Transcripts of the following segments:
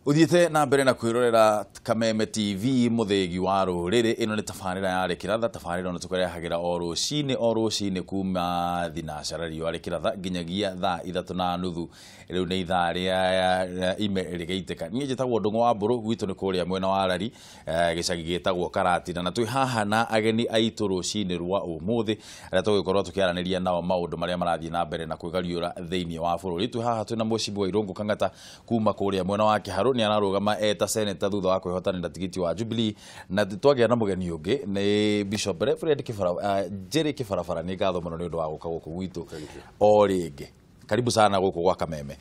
Uthiĩte na mbere na kwĩrorera Kameme TV mũthĩgi wa rũrĩrĩ. Ĩno nĩ tabarĩra ya Rĩkĩratha, tabarĩra ĩno tũkũrehagĩra o rũcinĩ kuma thinacara riũa rĩkĩratha nginyagia thaa 3:30. Rĩu nĩ ithaa rĩa ime rĩgĩitĩka. Niĩ njĩtagwo Ndũng'ũ wa Mbũrũ, gwitũ nĩ kũrĩa mwena wa Rari, gĩcagi gĩtagwo Karatina, na twĩ haha na ageni aitũ rũcinĩ rwa ũmũthĩ arĩa tũgũkorwo tũkĩaranĩria nao maũndũ marĩa marathiĩ na mbere na kwĩgariũra thĩinĩ wa bũrũri. Twĩ haha twĩna Mheshimiwa Irũngũ Kang'ata kuma kũrĩa mwena wa Kĩharũ, nĩ ararũgama eta seneta thutha wa kwĩhotanĩra tigiti wa Jubilee, na twagĩa na mũgeni ũngĩ nĩ Bishop Reverend Njeri Kĩbarabara. Nĩ ngatho mũno nĩ ũndũ wa gũka gũkũ gwitũ o rĩngĩ. Karibu sana gũkũ gwa Kameme.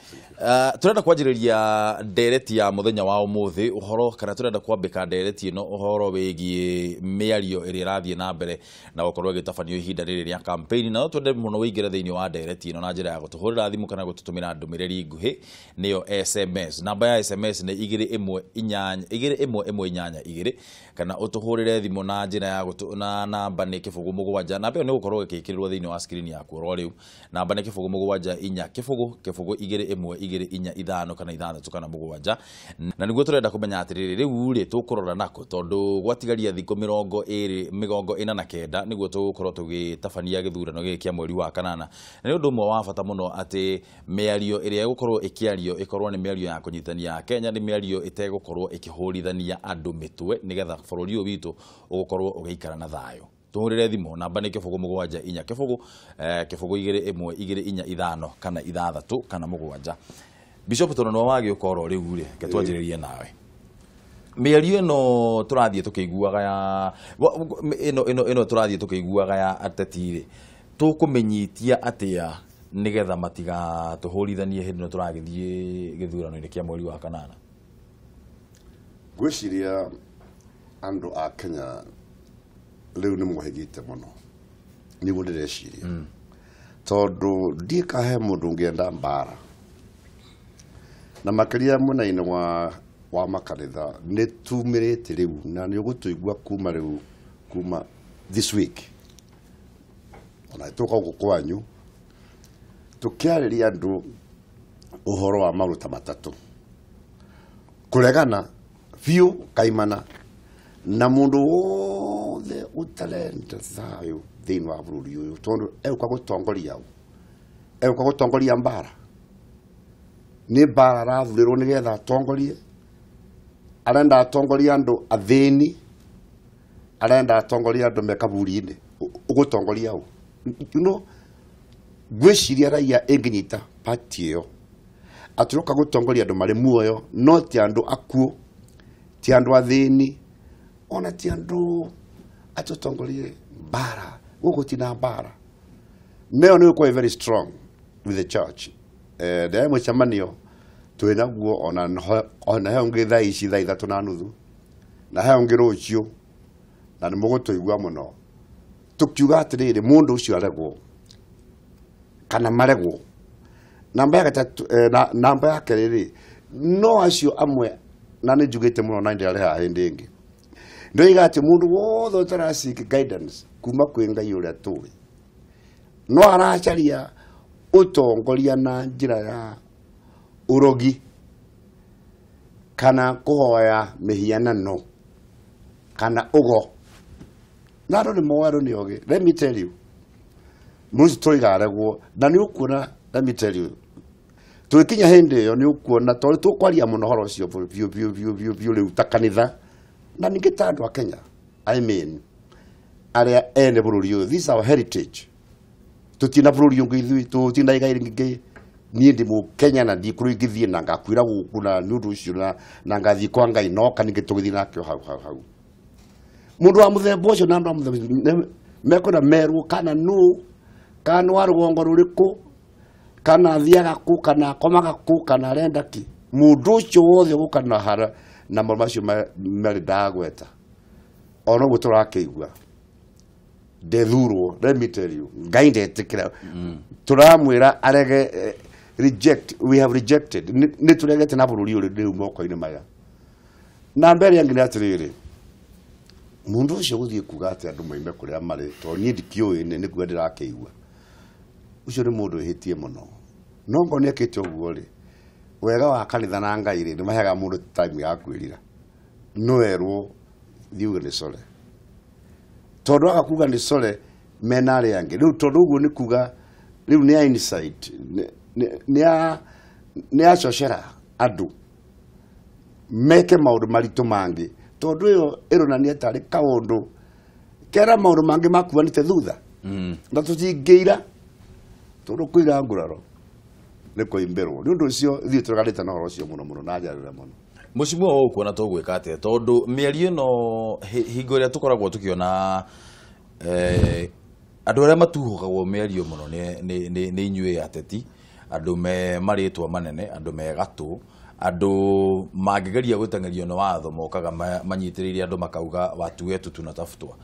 Turenda kwanjĩrĩria ndereti ya mũthenya wa ũmũthĩ ũhoro, kana turenda kwambĩka ndereti ĩno ũhoro wĩgiĩ mĩario ĩrĩa ĩrathiĩ na mbere na gũkorwo ĩgĩtabanio ihinda rĩrĩ rĩa campaign, na no twende mũno wĩingĩre thĩinĩ wa ndereti ĩno na njĩra ya gũtũhũrĩra thimũ kana gũtũtũmĩra ndũmĩrĩri nguhĩ, nĩyo SMS. Namba ya SMS nĩ 218 21182, kana ũtũhũrĩre thimũ na njĩra ya na namba nĩ 07. Namba ĩyo nĩ gũkorwo ĩgĩkĩrĩrwo thĩinĩ wa screen yaku oro rĩu. Namba nĩ 0 7 4 0 0 2 1 2 4 5 kana 6 kana 7. Na nĩguo tũrenda kũmenya atĩrĩrĩ, rĩu rĩ tũkũrora nako tondũ gwatigaria thikũ 249 nĩguo tũgũkorwo tũgĩtabania gĩthurano gĩkĩ kĩa mweri wa kanana. Na nĩ ũndũ ũmwe wa bata mũno atĩ mĩario ĩrĩa ĩgũkorwo ĩkĩario ĩkorwo nĩ mĩario ya kũnyitania Kenya, nĩ mĩario ĩtegũkorwo ĩkĩhũrithania andũ mĩtwe, nĩgetha bũrũri ũyũ witũ ũgũkorwo ũgĩikara na thayũ. Tũhũrĩre thimũ namba nĩ 0 7 4 0 0 2 1 2 4 5 kana 6 kana 7. Bishop, tondũ nĩwe wagĩũka oro rĩu rĩ, reke twanjĩrĩrie nawe. Mĩario ĩno tũrathiĩ tũkĩiguaga ya ĩno tũrathiĩ tũkĩiguaga ya ateti rĩ, tũkũmĩnyitia atĩa nĩgetha matigatũhũrithanie hĩndĩ ĩno tũragĩthiĩ gĩthurano-inĩ kĩa mweri wa kanana? Ngwĩciria andũ a Kenya rĩu nĩ mohĩgĩte mũno, nĩguo ndĩreciria, tondũ ndiĩkahe mũndũ ũngĩenda mbara, na makĩria mwena-inĩ wa makanitha nĩ tumĩrĩte rĩu, na nĩ ũgũtũigua kuma rĩu, kuma this week ona tũka gũkũ kwanyu tũkĩarĩria andũ ũhoro wa maũndũ ta matatũ: kũregana biũ kaimana na mũndũ wothe ũtarenda thayũ thĩinĩ wa bũrũri ũyũ, tondũ egũka gũtongoria ũ, egũka gũtongoria mbara. Nĩ mbara arathurĩrwo nĩgetha atongorie, arenda atongorie andũ athĩni, arenda atongorie andũ me kaburi-inĩ, ũgũtongoria ũ? You know, ngwĩciria raia ĩngĩnyita party ĩyo atĩ ũroka gũtongoria andũ marĩ muoyo, no ti andũ akuũ, ti andũ athĩni, ona ti andũ atĩ ũtongorie mbara. Gũkũ ti na mbara. Nayo nĩ gũkorwo very strong with the church. Ndĩrarĩ mũcemanio twĩ naguo ona he ũngĩ thaa ici thaa 3:30, na he ũngĩ rũciũ, na nĩ mũgũtũigua mũno tũkiuga atĩrĩrĩ, mũndũ ũcio aregwo kana maregwo. Namba ya gatatũ, namba ya kerĩ rĩ, no acio amwe, na nĩ njugĩte mũno na ndĩrareha hĩndĩ ĩngĩ, ndoiga atĩ mũndũ wothe ũtara seek guidance kuma kwĩ Ngai ũrĩa tũĩ, no aracaria ũtongoria na njĩra ya ũrogi kana kũhoya mĩhianano kana ũgo, na andũ nĩ moĩ, andũ nĩ ogĩ. Let me tell you, mũcio tũiga aregwo, na nĩ ũkuona, let me tell you, tũgĩkinya hĩndĩ ĩyo nĩ ũkuona, tondũ tũkwaria mũno ũhoro ũcio biũ biũ biũ biũ biũ rĩu ta kanitha, na ningĩ ta andũ a Kenya, I mean arĩa ene bũrũri ũyũ, this is our heritage. Tũtina bũrũri ũngĩ ithuĩ, tũtina igai rĩngĩ. Niĩ ndĩ mũkenya na ndikũrũ ingĩthiĩ na ngakuĩra gũkũ, na nĩ ũndũ ũcio na ngathiĩ kwa Ngai, noka ningĩ tũgĩthiĩ nake hau hau hau. Mũndũ wa mũthemba ũcio na andũ a mũthemba ũcio mekwenda merwo kana nũ, kana nĩ wa rũgongo rũrĩkũ, kana athiaga kũ, kana akomaga kũ, kana arenda kĩ. Mũndũ ũcio wothe ũgũka na hara na maũndũ macio merĩ ndagweta, ona ũguo tũrakĩigua ndethurwo. Let me tell you, Ngai ndetĩkĩra. Tũramwĩra arege, reject, we have rejected. Nĩ tũregete na bũrũri ũrĩ rĩu moko-inĩ maya. Na mbere ĩngĩ nĩ atĩrĩrĩ, mũndũ ũcio gũthiĩ kuga atĩ andũ moime kũrĩa marĩ, tondũ niĩ ndikĩũĩ, nĩ kuga ndĩrakĩigua, ũcio nĩ mũndũ wĩhĩtie mũno. No ngorwo nĩ ekĩte ũguo rĩ, Wega wa kanitha na Ngai rĩ, nĩ maheaga mũndũ time ya kwĩrira. No erwo thiĩ uge nĩ sorry. Tondũ aga kuga nĩ sorry mena arĩa angĩ. Rĩu tondũ ũguo nĩ kuga rĩu nĩ a insight, nĩ acocera andũ meke maũndũ maritũ mangĩ. Tondũ ĩyo ĩronania tarĩ kaũndũ kera maũndũ mangĩ makuanĩte thutha. Na tũtingĩira tondũ kũira nguraro nĩ kũimbĩrwo. Nĩ ũndũ ũcio ithuĩ tũreganĩte na ũhoro ũcio mũno mũno na njarĩre mũno. Mũcimũ ũũ kuona tũgwĩka atĩa tondũ mĩario ĩno hingo ĩrĩa tũkoragwo tũkĩona andũ arĩa matuhũkagwo mĩario mũno nĩ inyuĩ ateti, andũ me marĩtwa manene, andũ me gatũ, andũ mangĩgeria gũteng'erio nĩ watho mokaga manyitĩrĩire andũ makauga watu wetu tunatafutwa.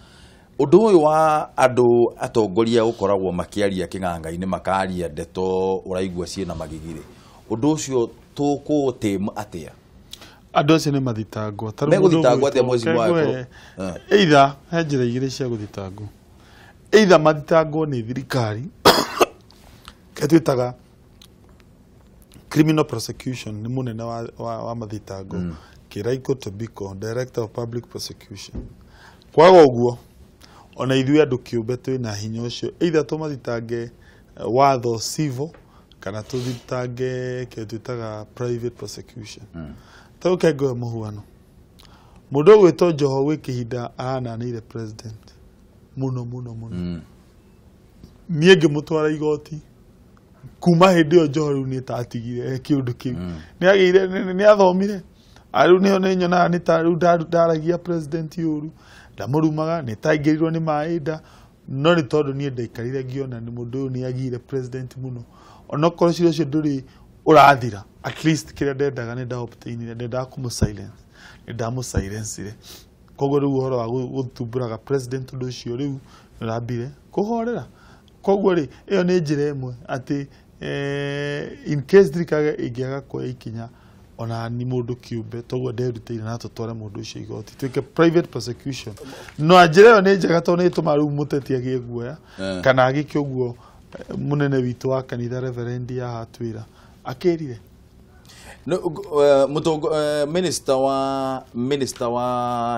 Ũndũ ũyũ wa andũ atongoria gũkoragwo makĩaria kĩng'ang'a-inĩ makaria ndeto ũraigua ciĩna magigirĩ, ũndũ ũcio tũkũũtĩmu atĩa? Andũ acio nĩ mathitangwo. Megũthitangwo atĩa mwezi wa April? Either he njĩra igĩrĩ cia gũthitangwo. Either mathitangwo nĩ thirikari, kĩrĩa twĩtaga criminal prosecution, nĩ mũnene wa mathitango, Kiraiko Tobiko, Director of Public Prosecution. Kwaga ũguo, ona ithuĩ andũ kĩũmbe twĩna hinya ũcio, either tũmathitange watho civil kana tũthitange kĩrĩa twĩtaga private prosecution. Ta ũke ngũhe mũhuano. Mũndũ ũgwĩtwo Joho gwĩ kĩhinda arananĩire president mũno mũno mũno. Niĩ ngĩmũtwara igoti kuma hĩndĩ ĩyo Joho rĩu nĩ tatigire kĩũndũ kĩu. Nĩ agĩire, nĩ athomire. Rĩu nĩho nĩ nyonaga nĩ ta rĩu ndaragia president ũru, ndamũrumaga, nĩ taingĩrirwo nĩ maĩ nda, no nĩ tondũ niĩ ndaikarire ngĩona nĩ mũndũ ũyũ nĩ agire president mũno. Onokorwo cira ũcio ndũrĩ ũrathira, at least kĩrĩa ndendaga nĩ ndaobtainire, ndendaga kũmũ silence, nĩ ndamũ-silencire. Koguo rĩu ũhoro wa gũthumbũraga president ũndũ ũcio rĩu nĩ ũrambire kũhorera. Koguo rĩ, ĩyo nĩ njĩra ĩmwe atĩ in case thirikari ĩngĩaga kuoya ikinya ona ni mũndũ kĩũmbe toguo nderutĩire na tũtware mũndũ ũcio igoti twĩke private prosecution. No njĩra ĩyo nĩ njega tondũ nĩ ĩtũmaga rĩu mũteti agĩe guoya kana agĩke ũguo mũnene witũ wa kanitha Reverend haha atwĩra akĩrire. Minister wa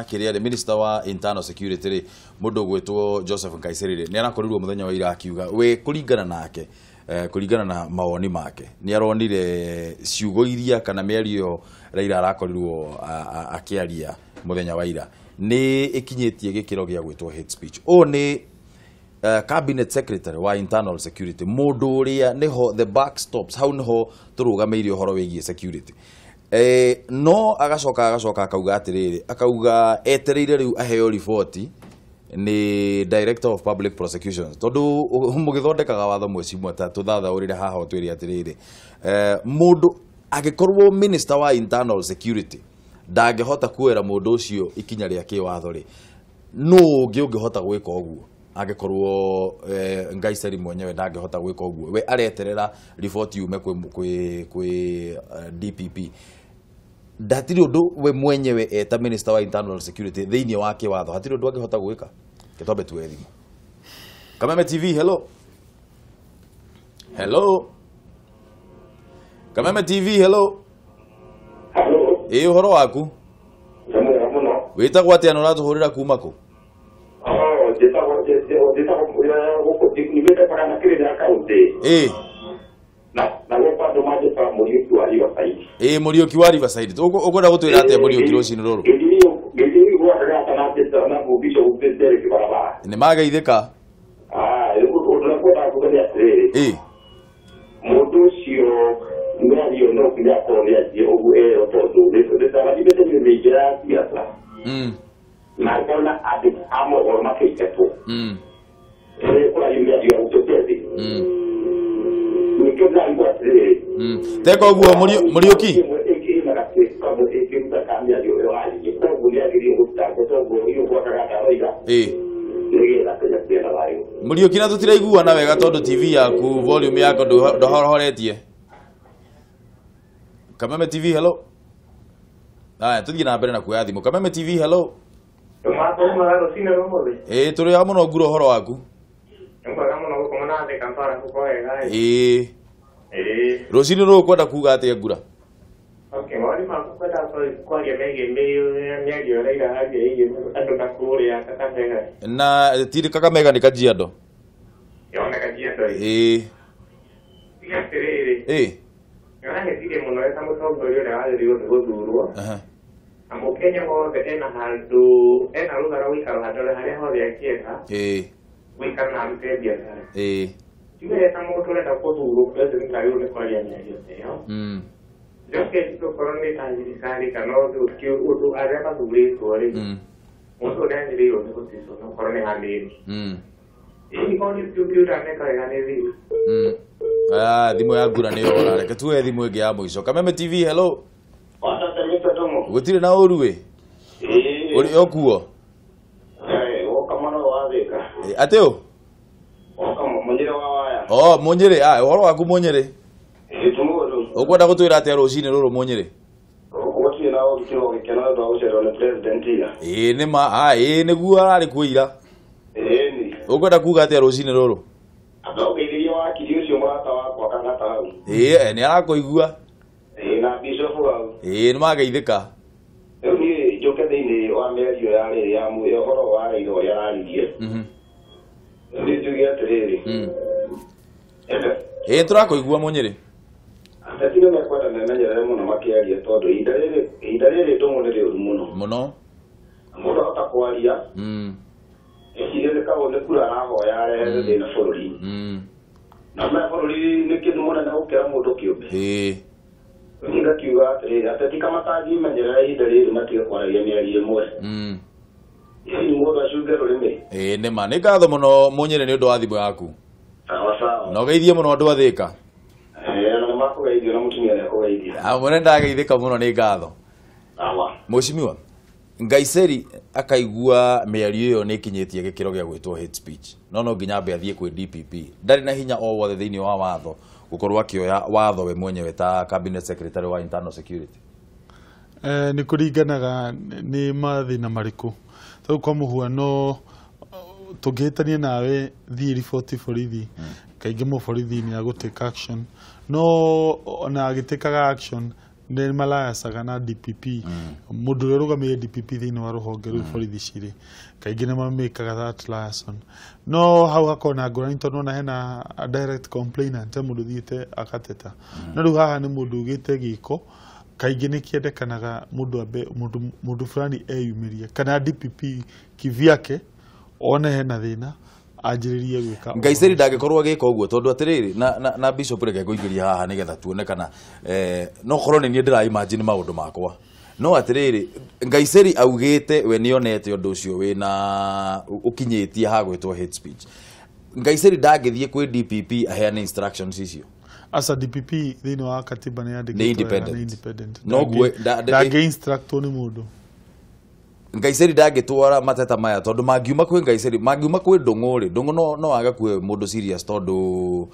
kĩrĩa rĩ, Minister wa Internal Security rĩ, mũndũ ũgwĩtwo Joseph Nkaissery rĩ, nĩ arakorirwo mũthenya wa ira akiuga we kũringana nake, kũringana na mawoni make, nĩ aronire ciugo iria kana mĩario Raila arakorirwo akĩaria mũthenya wa ira nĩ ĩkinyĩtie gĩkĩro gĩa gwĩtwo hate speech. Ũũ nĩ cabinet secretary wa internal security, mũndũ ũrĩa nĩho the back stops, hau nĩho tũrũgamĩire ũhoro wĩgiĩ security. No agacoka akauga atĩrĩrĩ, akauga etereire rĩu aheo riboti nĩ Director of Public Prosecutions, tondũ mũgĩthondekaga watho mwecimwa ta tũthathaũrĩre haha ũtwĩre atĩrĩrĩ, mũndũ angĩkorwo minister wa internal security ndangĩhota kuoera mũndũ ũcio ikinya rĩa kĩwatho rĩ, nũ ũngĩ ũngĩhota gwĩka ũguo? Angĩkorwo Nkaissery mwenyewe ndangĩhota gwĩka ũguo, we areterera riboti yume kwĩ DPP. Ndatirĩ ũndũ we mwenyewe eta minister wa internal security thĩinĩ wa kĩwatho hatirĩ ũndũ angĩhota gwĩka. Gĩtombe tuoe thimũ. Kameme TV, hello. Hello. Kameme TV, hello. Hello. Ĩ ũhoro waku? Nĩ mwega mũno. Wĩtagwo atĩa na ũratũhũrĩra kuma kũ? Ĩ Mũriũki wa Riverside. Ũkwenda gũtwĩra atĩa Mũriũki rũcinĩ rũrũ? Nĩ mageithĩka. Ĩ Mũndũ ũcio mĩario no nginya akorwo nĩ anjie ũguo erwo tondũ nĩndarathimĩte mĩingĩ ya siasa na ngona andũ a mohoro makĩingatwo. Kũrario mĩario ya gũtetia thĩ. Ningĩ ndĩraigua atĩrĩrĩ. Teka ũguo Mũriũki. Mũriũki na tũtiraiguana wega tondũ TV yaku volume yaku ndũhoretie. Kameme TV, hello. Aya, tũthiĩ na mbere na kuoya thimũ. Kameme TV, hello. Ĩ tũrĩ haha mũno ngura ũhoro waku. Ĩ rũcinĩ rũrũ ũkwenda kuga atĩa ngura? Okay, mawoni makwa kwenda kwaria megiĩ mĩario ĩrĩa ĩraharia ĩgiĩ andũ na kũrĩa Kakamega. Na tiri Kakamega nĩ Kajiado. Yona Kajiado. Ĩĩ. Tiga atĩrĩrĩ. Ĩĩ. Nĩũrahĩtirie mũno ta mũtongoria ũrĩa wagĩrĩirwo nĩ gũthurwo. Na mũkenya wothe ena handũ ena rũtha rwa gũikara handũ harĩa hothe angĩenda. Ĩĩ. Gũikara na arute biacara. Ĩĩ. Tiga ta mũndũ ũrenda gũthurwo president agĩrĩirwo nĩ kwaria mĩario ta ĩyo. Njoke tũkorwo nĩ ta thirikari kana ũndũ arĩa mathurĩtwo rĩ. Mũndũ ũrĩa agĩrĩirwo nĩ gũticwo no korwo nĩ hanini. Ĩĩ korwo nĩ ũtaneka wega nĩ thiri. Thimũ ya ngura nĩ yora, reke tuoe thimũ ĩngĩ ya mũico. Kameme TV, hello. Gũtirĩ na ũru ĩ? Ũrĩ o kuo? Atĩ ũ? Oh, Mũnyĩrĩ, ũhoro waku Mũnyĩrĩ? Ũkwenda gũtwĩra atĩa rũcinĩ rũrũ Mũnyĩrĩ? Ĩĩ nĩ ma, ĩĩ nĩguo ararĩ kuo ira. Ũkwenda kuga atĩa rũcinĩ rũrũ? Ĩĩ nĩ arakũigua. Na bishop hau. Ĩĩ nĩ mageithĩka. Rĩu niĩ njũke thĩinĩ wa mĩario ya rĩrĩ ya ũhoro wa Raila ũrĩa araririe. Niĩ njuge atĩrĩrĩ. Ĩĩ tũrakũigua Mũnyĩrĩ. Ateti nĩ mekwenda memenyerere mũno makĩaria tondũ ihinda rĩrĩ ndũng'ũ nĩ rĩũru mũno. Mũno. Mũndũ ahota kwaria. Eciria nĩ kaũndũ nĩ kura arahoya arehe thĩna bũrũri-inĩ. Na me bũrũri nĩ kĩndũ mũnene gũkĩra mũndũ kĩũmbe. Ĩĩ. Niĩ ngakiuga atĩrĩrĩ, ateti kama matangĩmenyerera ihinda rĩrĩ matige kwaragia mĩario ĩmwe. Hihi mũndũ acunge rũrĩmĩ. Ĩĩ nĩ ma, nĩ ngatho mũno Mũnyĩrĩ nĩ ũndũ wa thimũ yaku. Sawa sawa. Na ũgeithie mũno andũ a Thĩka. Ĩĩ na nĩmakũgeithio na mũtumia nĩakũgeithia. Mwene ndageithĩka mũno, nĩ ngatho. Sawa. Mheshimiwa Nkaissery akaigua mĩario ĩyo nĩ ĩkinyĩtie gĩkĩro gĩa gwĩtwo hate speech. No no nginya ambe athiĩ kwĩ DPP. Ndarĩ na hinya o wothe thĩinĩ wa watho gũkorwo akĩoya watho we mwenyewe ta cabinet secretary wa internal security. Nĩ kũringanaga nĩ mathĩna marĩkũ. Tondũ kwa mũhuano tũngĩhĩtania nawe thiĩ riboti borithi, kaingĩ mũborithi nĩ agũ take action. No ona agĩtĩkaga action nĩ malayacaga na DPP. Mũndũ ũrĩa ũrũgamĩrĩire DPP thĩinĩ wa rũhonge rũu borithi cirĩ kaingĩ nĩ mamĩkaga that liaison. No hau hakoragwo na ngũrani tondũ ona hena a direct complainant, he mũndũ ũthiĩte agateta. No rĩu haha nĩ mũndũ ugĩte gĩko, kaingĩ nĩ kĩendekanaga mũndũ ambe mũndũ fulani eyumĩrie kana DPP kivyake one hena thĩna anjĩrĩrie gwĩka. Nkaissery ndangĩkorwo agĩka ũguo tondũ atĩrĩrĩ na Bishop reke ngũingĩrie haha nĩgetha tuone kana no korwo nĩ niĩ ndĩra imagine maũndũ makwa. No atĩrĩrĩ Nkaissery augĩte we nĩonete ũndũ ũcio wĩna ũkinyĩtie ha gwĩtwo hate speech. Nkaissery ndangĩthiĩ kwĩ DPP aheane instructions icio. Asa DPP thĩinĩ wa katiba nĩ yandĩkĩtwo Nĩ independent. Nĩ independent. No guo Ndangĩ instructwo nĩ mũndũ. Nkaissery ndangĩtwara mateta maya tondũ mangiuma kwĩ Nkaissery, mangiuma kwĩ Ndung'u rĩ, Ndung'u no age kuhe mũndũ serious tondũ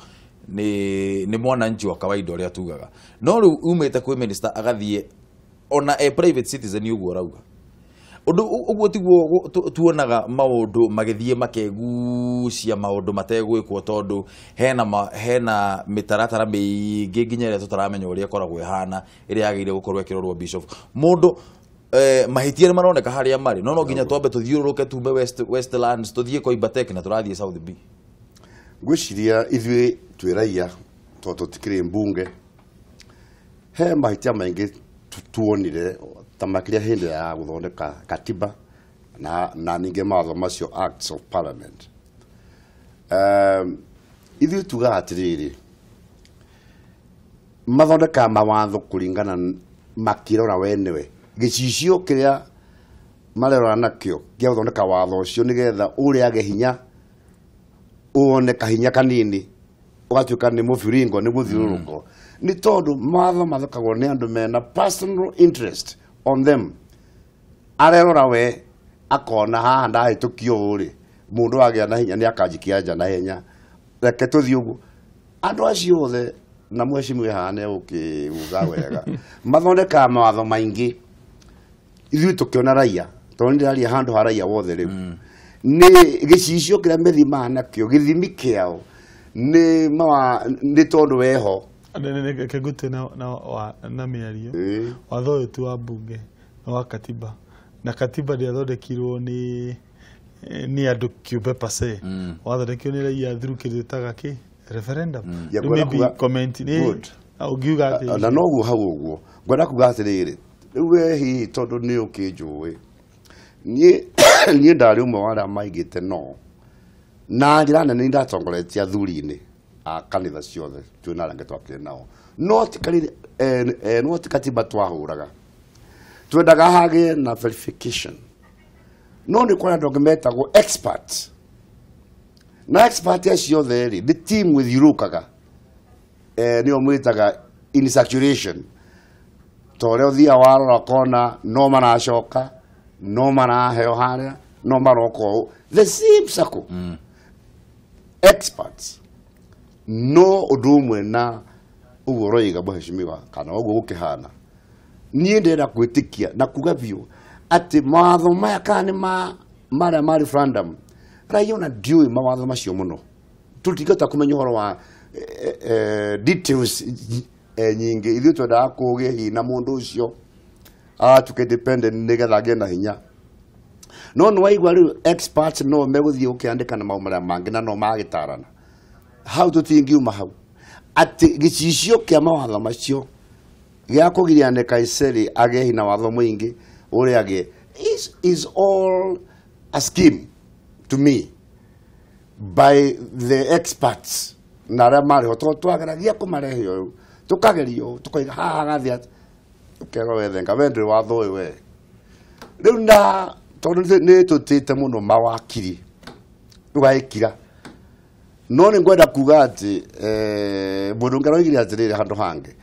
nĩ mwananchi wa kawaida ũrĩa tugaga. No rĩu umĩte kwĩ minister agathiĩ ona e private citizen ũguo arauga. Ũndũ ũguo tiguo tuonaga maũndũ magĩthiĩ makegucia maũndũ mategwĩkwo tondũ hena mĩtaratara mĩingĩ nginya ĩrĩa tũtaramenya ũrĩa ĩkoragwo ĩhana ĩrĩa yagĩrĩire gũkorwo ĩkĩrorwo Bishop. Mũndũ mahĩtia nĩ maroneka harĩa marĩ no nginya twambe tũthiũrũrũke tume Westlands tũthiĩ Koibatek na tũrathiĩ South B. Ngwĩciria ithuĩ twĩ raia tondũ tũtikĩrĩ mbunge, he mahĩtia maingĩ tuonire ta makĩria hĩndĩ ya gũthondeka katiba na ningĩ mawatho macio acts of parliament. Ithuĩ tugaga atĩrĩrĩ, mathondekaga mawatho kũringana makĩrora wenyewe gĩcicio kĩrĩa marerora nakĩo gĩa gũthondeka watho ũcio nĩgetha ũrĩa hinya wone kahinya kanini ũgatuĩka nĩ mũbiringo nĩ mũthiũrũrũko. Nĩ tondũ mawatho mathondekagwo nĩ andũ mena personal interest on them. Arerora we akona haha ndahĩtũkio ũũ rĩ, mũndũ agĩa na hinya nĩ akanjikia nja na hinya, reke tũthiĩ ũguo. Andũ acio othe na mheshimiwa haha nĩ egũkĩuga wega, mathondekaga mawatho maingĩ ithuĩ tũkĩona raia, tondũ nĩ ndĩraria handũ ha raia wothe rĩu. Nĩ gĩcicio kĩrĩa methimaga nakĩo, gĩthimi kĩao nĩ tondũ weho Reke ngũtue na mĩario. Watho ũyũ ti wa mbunge, nĩ wa katiba, na katiba ndĩathondekirwo nĩ andũ kĩũmbe per se. Wathondekirwo nĩ raia through kĩndũ ĩtaga kĩ referendum. Ya, Rĩu ngwenda maybe comment nĩ Good. ũngiuga atĩa? Na noguo hau ũguo ngwenda kuga atĩrĩrĩ, rĩu we hihi tondũ nĩ ũkĩnjũĩ, niĩ ndarĩ ũmwe wa arĩa maigĩte no na njĩra nene nĩ ndatongoretie athuri-inĩ a kanitha ciothe twĩ na arĩa angĩ twakĩrĩ nao, no ti no ti katiba twahũraga, twendaga hagĩe na verification, no nĩ kũrĩ andũ angĩ metagwo expert, na expert acio othe rĩ nĩ team ĩthiũrũrũkaga, nĩo mwĩtaga in circulation, ta ũrĩa ũthiaga warora ũkona no maracoka, no maraheo harĩa, no maroka ũũ, the same circle experts. No ũndũ ũmwe na ũguo ũroiga mheshimiwa, kana ũguo gũkĩhana, niĩ ndĩrenda gwĩtĩkia na kuga biũ atĩ mawatho maya kana nĩ ma marĩa ma referendum, raia ona ndiũĩ mawatho macio mũno, tũtingĩhota kũmenya ũhoro wa details nyingĩ. Ithuĩ twendaga kũgĩe hihi na mũndũ ũcio atuĩke independent nĩgetha agĩe na hinya, no nĩ waigua rĩu experts no megũthiĩ gũkĩandĩka na maũndũ marĩa mangĩ na no magĩtarana hau, tũtingiuma hau atĩ gĩcicio kĩa mawatho macio gĩa kũgiria Nkaissery agĩe hinya watho mũingĩ ũrĩa agĩe is all a scheme to me by the experts na arĩa marĩ ho, tondũ twageragia kũmarehe ũyũ, tũkageria ũũ, tũkoiga haha gathiĩ atĩa, ũkerwo wethenga we ndũrĩ watho ũyũ we. Rĩu na tondũ nĩ tũtĩte mũno mawakiri ũgaĩkira, no nĩ ngwenda kuga atĩ mũndũ ũngĩ aroigire atĩrĩrĩ handũ hangĩ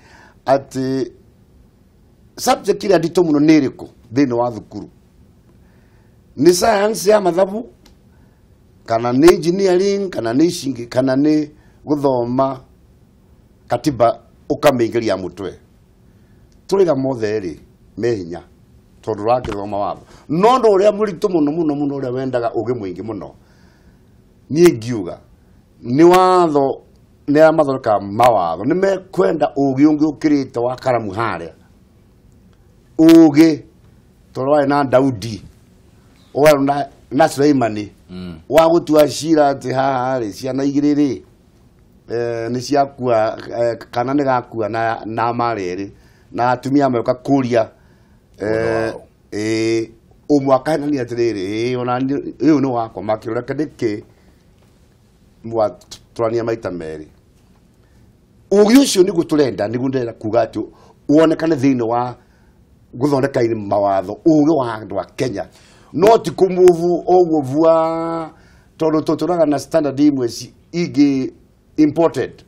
atĩ subject ĩrĩa nditũ mũno nĩ ĩrĩkũ thĩinĩ wa thukuru? Nĩ science ya mathabu, kana nĩ engineering, kana nĩ ici ingĩ, kana nĩ gũthoma katiba ũkamĩingĩria mũtwe? Tũrĩga mothe rĩ me hinya tondũ ũrakĩthoma watho, no ũndũ ũrĩa mũritũ mũno mũno mũno, ũrĩa wendaga ũgĩ mũingĩ mũno, niĩ ngiuga nĩ watho. Nĩ arĩa mathondekaga mawatho nĩ mekwenda ũgĩ ũngĩ ũkĩrĩte wa karamu harĩa, ũgĩ tondũ warĩ na Daudi, warĩ na Suleimani wa gũtua cira atĩ haha rĩ ciana igĩrĩ rĩ nĩ ciakua, kana nĩ gakua na marĩ erĩ, na atumia moka kũria ũmwe akahenania atĩrĩrĩ, ĩĩ ona ũyũ nĩ wakwa, makĩrora nĩkĩ mwatũrania maita merĩ. Ũgĩ ũcio nĩguo tũrenda, nĩguo ndĩrenda kuga atĩ wonekane thĩinĩ wa gũthondeka mawatho, ũgĩ wa andũ a Kenya, no ti kũmũvu ũguo vua, tondũ tũtũraga na standard imwe ingĩ imported.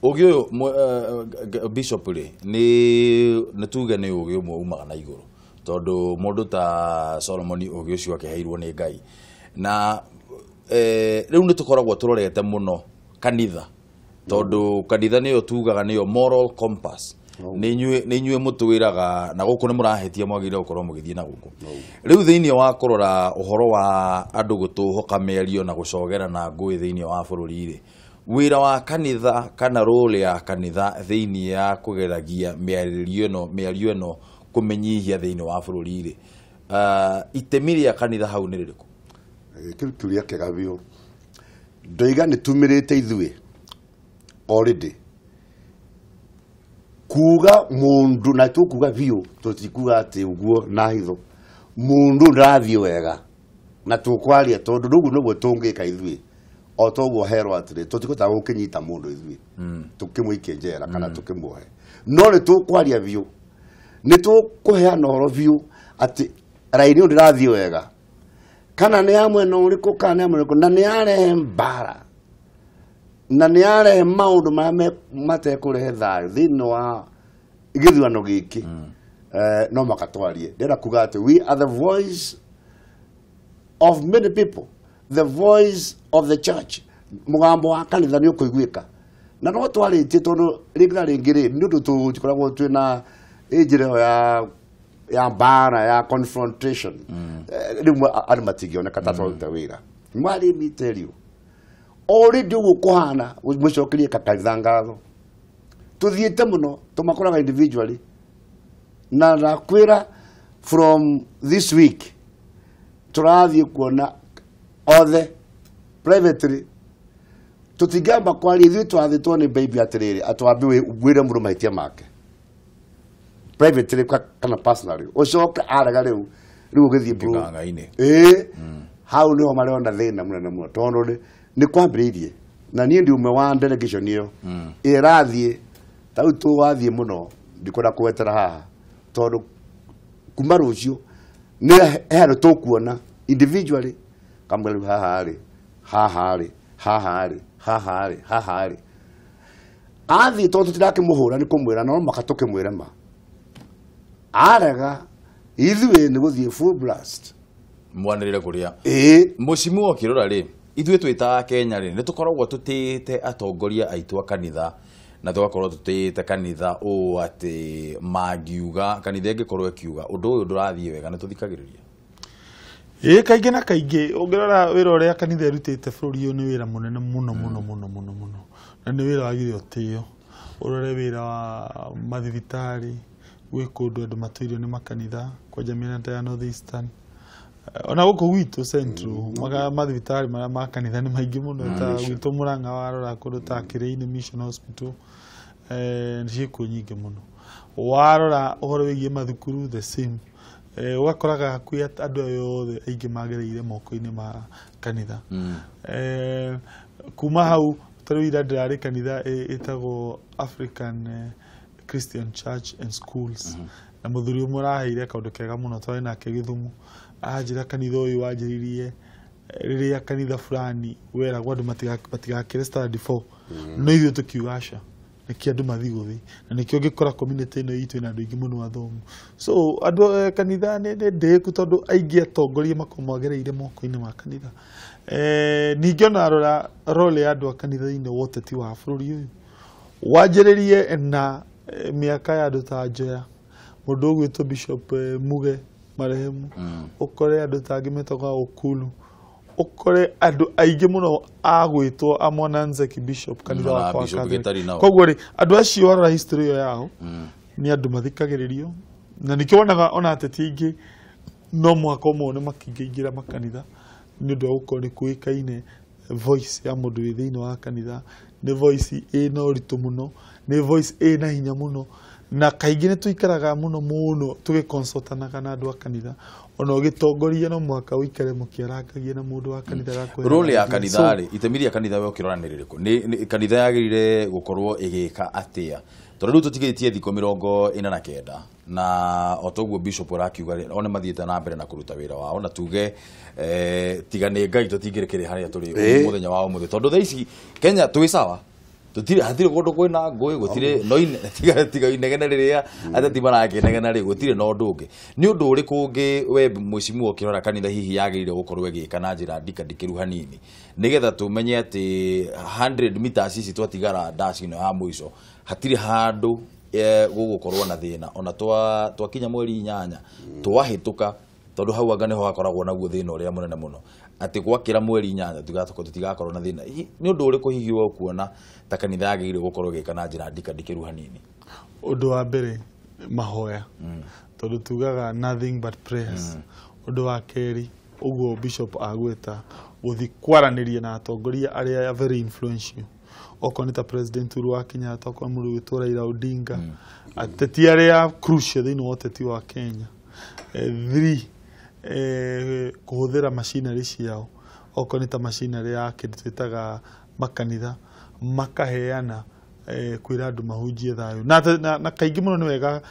Ũgĩ ũyũ bishop rĩ, nĩ tuge nĩ ũgĩ ũmwe umaga na igũrũ, tondũ mũndũ ta Solomoni ũgĩ ũcio akĩheirwo nĩ Ngai, na rĩu nĩ tũkoragwo tũrorete mũno kanitha, tondũ kanitha nĩyo tugaga nĩyo moral compass, nĩ inyuĩ mũtwĩraga na gũkũ nĩ mũrahĩtia, mwagĩrĩire gũkorwo mũgĩthiĩ na gũkũ. Rĩu thĩinĩ wa kũrora ũhoro wa andũ gũtũhoka mĩario na gũcogera na ngũĩ thĩinĩ wa bũrũri rĩ, wĩra wa kanitha kana role ya kanitha thĩinĩ ya kũgeragia mĩario ĩno kũmĩnyihia thĩinĩ wa bũrũri rĩ, itemi rĩa kanitha hau nĩ rĩrĩkũ? Kĩu kĩũria kĩega biũ. Ndoiga nĩ tumĩrĩte ithuĩ already kuga mũndũ, na tũkuga biũ, tũtikuga atĩ ũguo na hitho, mũndũ ndarathiĩ wega na tũkwaria, tondũ rĩu nĩguo tũngĩka ithuĩ o toguo herwo atĩrĩ, tũtikũhota gũkĩnyita mũndũ ithuĩ tũkĩmũikie njera kana tũkĩmuohe, no nĩ tũkwaria biũ, nĩ tũkũheana ũhoro biũ atĩ raini ũyũ ndĩrathiĩ wega, kana nĩ ya mwena ũrĩkũ, kana nĩ ya mwena ũrĩkũ, na nĩ yarehe mbara na nĩ yarehe maũndũ marĩa matekũrehe thayũ thĩinĩ wa gĩthurano gĩkĩ, no maka twarie. Ndĩrenda kuga atĩ we are the voice of many people, the voice of the church. Mũgambo wa kanitha nĩ ũkũiguĩka, na no twarĩtie, tondũ rĩngĩ na rĩngĩ rĩ nĩ ũndũ tũtikoragwo twĩna ĩ njĩra ĩyo ya mbara ya confrontation. Rĩmwe andũ matingĩoneka ta twaruta wĩra mwarĩ tell you already ũguo kũhana. Mũcokerie kanitha ngatho. Tuthiĩte mũno tũmakoraga individually na ndakwĩra from this week tũrathiĩ kuona othe privately tũtingĩamba kwaria ithuĩ twathĩtwo nĩ baby atĩrĩrĩ atwambe wĩre mũndũ mahĩtia make privately kana personally ũcoke arega rĩu ũgĩthiĩ Kĩng'ang'a-inĩ. Ĩĩ hau nĩho marona thĩna mũnene mũno tondũ nĩ kwambĩrĩirie na niĩ ndi ũmwe wa delegation ĩyo ĩrathiĩ ta rĩu tũwathiĩ mũno ndikwenda kũwetera haha tondũ kuma rũciũ nĩ he handũ tũkuona individually kamwe rĩu haha rĩ haha rĩ haha rĩ haha rĩ haha rĩ athiĩ tondũ tũtirakĩmũhũra nĩ kũmwĩra no mũhaka tũkĩmwĩre ma arega ithuĩ nĩ gũthiĩ full blast mwanĩrĩre kũrĩa ĩĩ Mũcimu ũkĩrora rĩ ithuĩ twĩta Kenya rĩ nĩ tũkoragwo tũtĩĩte atongoria aitũ a kanitha na tũgakorwo tũtĩĩte kanitha ũũ atĩ mangiuga kanitha ĩngĩkorwo ĩkiuga ũndũ ũyũ ndũrathiĩ wega nĩ tũthikagĩrĩria. Ĩĩ kaingĩ na kaingĩ ũngĩrora wĩra ũrĩa kanitha ĩrutĩte bũrũri ũyũ nĩ wĩra mũnene mũno mũno mũno mũno mũno na nĩ wĩra wagĩrĩire ũtĩo. Ũrore wĩra wa mathibitarĩ gwĩ kũndũ andũ matũirio nĩ makanitha kwanja mĩena ta ya North Eastern ona gũkũ gwitũ Central mathibitarĩ marĩa ma kanitha nĩ maingĩ mũno ta gwitũ Murang'a warora kũndũ ta Kĩrĩinĩ Mission Hospital ciĩkuo nyingĩ mũno. Warora ũhoro wĩgiĩ mathukuru the same ũgakoraga hakuhĩ andũ aya othe aingĩ magereire moko-inĩ ma kanitha. Kuma hau ta rĩu ira ndĩrarĩ kanitha ĩtagwo African Christian Church and Schools na mũthuri ũmwe ũraheire kaũndũ kega mũno twarĩ nake Gĩthumo anjĩra kanitha ũyũ wanjĩrĩirie rĩrĩa kanitha fulani weragwo andũ matigakĩre standard 4 no ithuĩ tũkiuga aca nĩkĩo andũ mathiĩ gũthiĩ na nĩkĩo ũngĩkora community ĩno itũ ĩna andũ aingĩ mũno athomu so andũ kanitha nĩ ndĩĩku tondũ aingĩ atongoria makoragwo magereire moko-inĩ ma kanitha. Ningĩ ona rora role ya andũ a kanitha thĩinĩ wa ũteti wa bũrũri ũyũ wanjĩrĩrie na mĩaka ya andũ ta Njoya mũndũ ũgwĩtwo Bishop Muge marehemu ũkore andũ ta angĩ metagwo Okulu ũkore andũ aingĩ mũno agwĩtwo a Mwananzeki Bishop kanitha wakwa wa Catholic. Koguo rĩ andũ acio warora history ĩyo yao nĩ andũ mathikagĩrĩrio na nĩkĩo wonaga ona ateti aingĩ no mũhaka ũmone makĩingĩra makanitha nĩ ũndũ wa gũkorwo nĩ kũĩkaine voice ya mũndũ wĩ thĩinĩ wa kanitha nĩ voice ĩna ũritũ mũno nĩ voice ĩna hinya mũno na kaingĩ nĩ tũikaraga mũno mũno tũgĩconsultanaga na andũ a kanitha ona ũgĩtongoria no mũhaka ũikare mũkĩarangagia na mũndũ wa kanitha gakũhe role ya kanitha rĩ itemi rĩa kanitha we ũkĩrora nĩ rĩrĩkũ nĩ kanitha yagĩrĩire gũkorwo ĩgĩka atĩa tondũ rĩu tũtigĩtie thikũ 49 na o toguo bishop ũrakiuga rĩ one mathiĩte na mbere na kũruta wĩra wao na tuge tiga nĩ Ngai tũtingĩrĩkĩrĩ harĩa tũrĩ mũthenya wa ũmũthĩ tondũ thaa ici Kenya twĩ sawa tutire hatire kundu kwina ngui gutire no tiga inegene riria ateti marakinegena ri gutire no undu ungi ni undu uriku ungi we mwicimu ukirora kanitha hihi yagirire gukorwo igika na njira ndikadikiru hanini nigetha tumenye ati 100 meters ici twatigara dash ino ya mwico hatire handu gugukorwo na thina ona twakinya mweri 8 twahituka tondu hau anga niho hakoragwo naguo thina uria munene muno ati gwakira mweri 8 tutigakorwo na thina ni undu uriku hihi wa kuona ta kanitha yagirire gukorwo igika na njira ndikadikiru hanini undu wa mbere mahoya tondu tugaga nothing but prayers undu wa keri uguo bishop agweta guthi kwaraniria na atongoria aria very influential okorwo ni ta president Uhuru wa Kenyatta okorwo mũndũ ũgwĩtwo Raila Odinga ateti aria crucial thĩinĩ wa ũteti wa Kenya 3 kũhũthĩra machinery ciao okorwo ni ta machinery ya kĩndũ twĩtaga makanitha makaheana kwĩra andũ mahunjie thayũ na kaingĩ mũno nĩ wega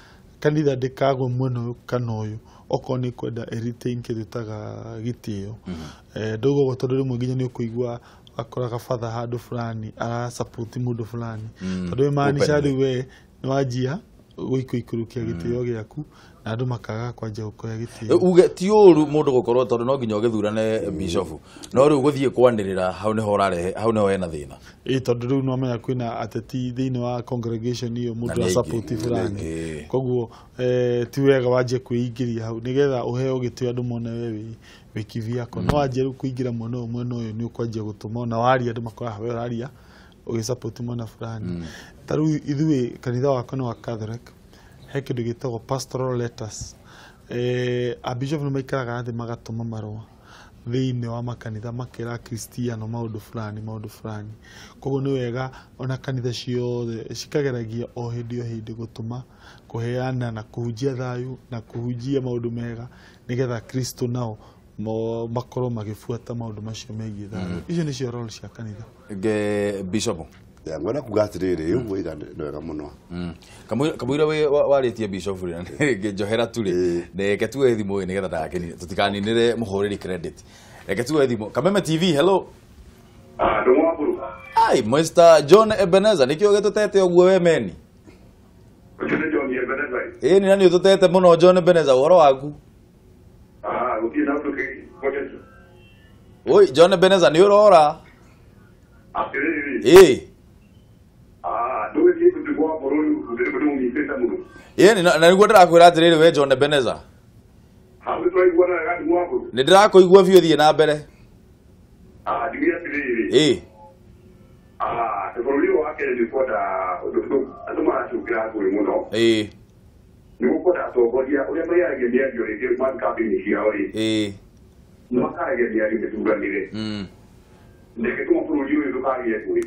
kanitha ndĩkagwe mwena ũyũ kana ũyũ okorwo nĩ kwenda ĩretain kĩndũ twĩtaga gĩtĩo ndauga ũguo tondũ rĩmwe nginya nĩ ũkũigua akoraga father handũ fulani arasupport mũndũ fulani tondũ ĩmaanisha rĩu we nĩ wanjia gũikũikũrũkia gĩtĩo gĩaku na andũ makaga kwanja gũkũhe gĩtĩo uge ti ũru mũndũ gũkorwo tondũ no nginya ũgĩthurane bishop no rĩu gũthiĩ kwanĩrĩra hau nĩho ũrarehe hau nĩho hena thĩna ĩ tondũ rĩu no menya kwĩna ateti thĩinĩ wa congregation ĩyo mũndũ arasupport fulani koguo ti wega wanjie kwĩingĩria hau nĩgetha ũheo gĩtĩo andũ mone we wĩ kivyako no wanjie rĩu kũingĩra mwena ũyũ nĩ ũkwanjia gũtũma ona waria andũ makoraga we ũraria ũgĩsupport mwena fulani. Ta rĩu ithuĩ kanitha wakwa nĩ wa Catholic, he kĩndũ gĩtagwo pastoral letters. Abishop nĩ maikaraga thĩ magatũma marũa thĩinĩ wa makanitha makĩra Kristiano maũndũ fulani maũndũ fulani. Koguo nĩ wega ona kanitha ciothe cikageragia o hĩndĩ gũtũma kũheana na kũhunjia thayũ na kũhunjia maũndũ mega nĩgetha Kristo nao makorwo magĩbuata maũndũ macio megiĩ thayũ. Icio nĩcio role cia kanitha. Bishop ya ngwenda kuga atiriri ũguo iga nĩ wega mũno. Kamũira warĩtie Bishop rĩ ngĩnjohera tu rĩ reke tuoe thimũ nĩgetha ndagakenire tũtikaninĩre mũhũrĩri credit. Reke tuoe thimũ. Kameme TV, hello. Ndũmwamburu. Ai, Mr. John Ebenezer nĩkĩo gĩtũtete ũguo we meni. Ũcio nĩ John Ebenezer. Ĩĩ nĩ nani ũtũtete mũno John Ebenezer ũhoro waku? Gũtirĩ na ũndũ kĩ. Oi John Ebenezer nĩ ũrora? Atĩrĩrĩ. Ĩĩ. Ĩĩ na nĩguo ndĩrakwĩra atĩrĩrĩ we John Ebenezer. Nĩ ndĩrakũigua biũ thiĩ na mbere. Njuge atĩrĩrĩ. Ĩĩ. Bũrũri wa Kenya nĩ ũkwenda andũ maracukĩra ngũĩ mũno. Ĩĩ. Nĩ gũkwenda atongoria ũrĩa marĩaragia mĩario rĩngĩ kambĩini ciao rĩ. Ĩĩ. Nĩ makaragia mĩario mĩthuranĩre. Reke tũma bũrũri ũyũ ndũkagĩe ngũĩ.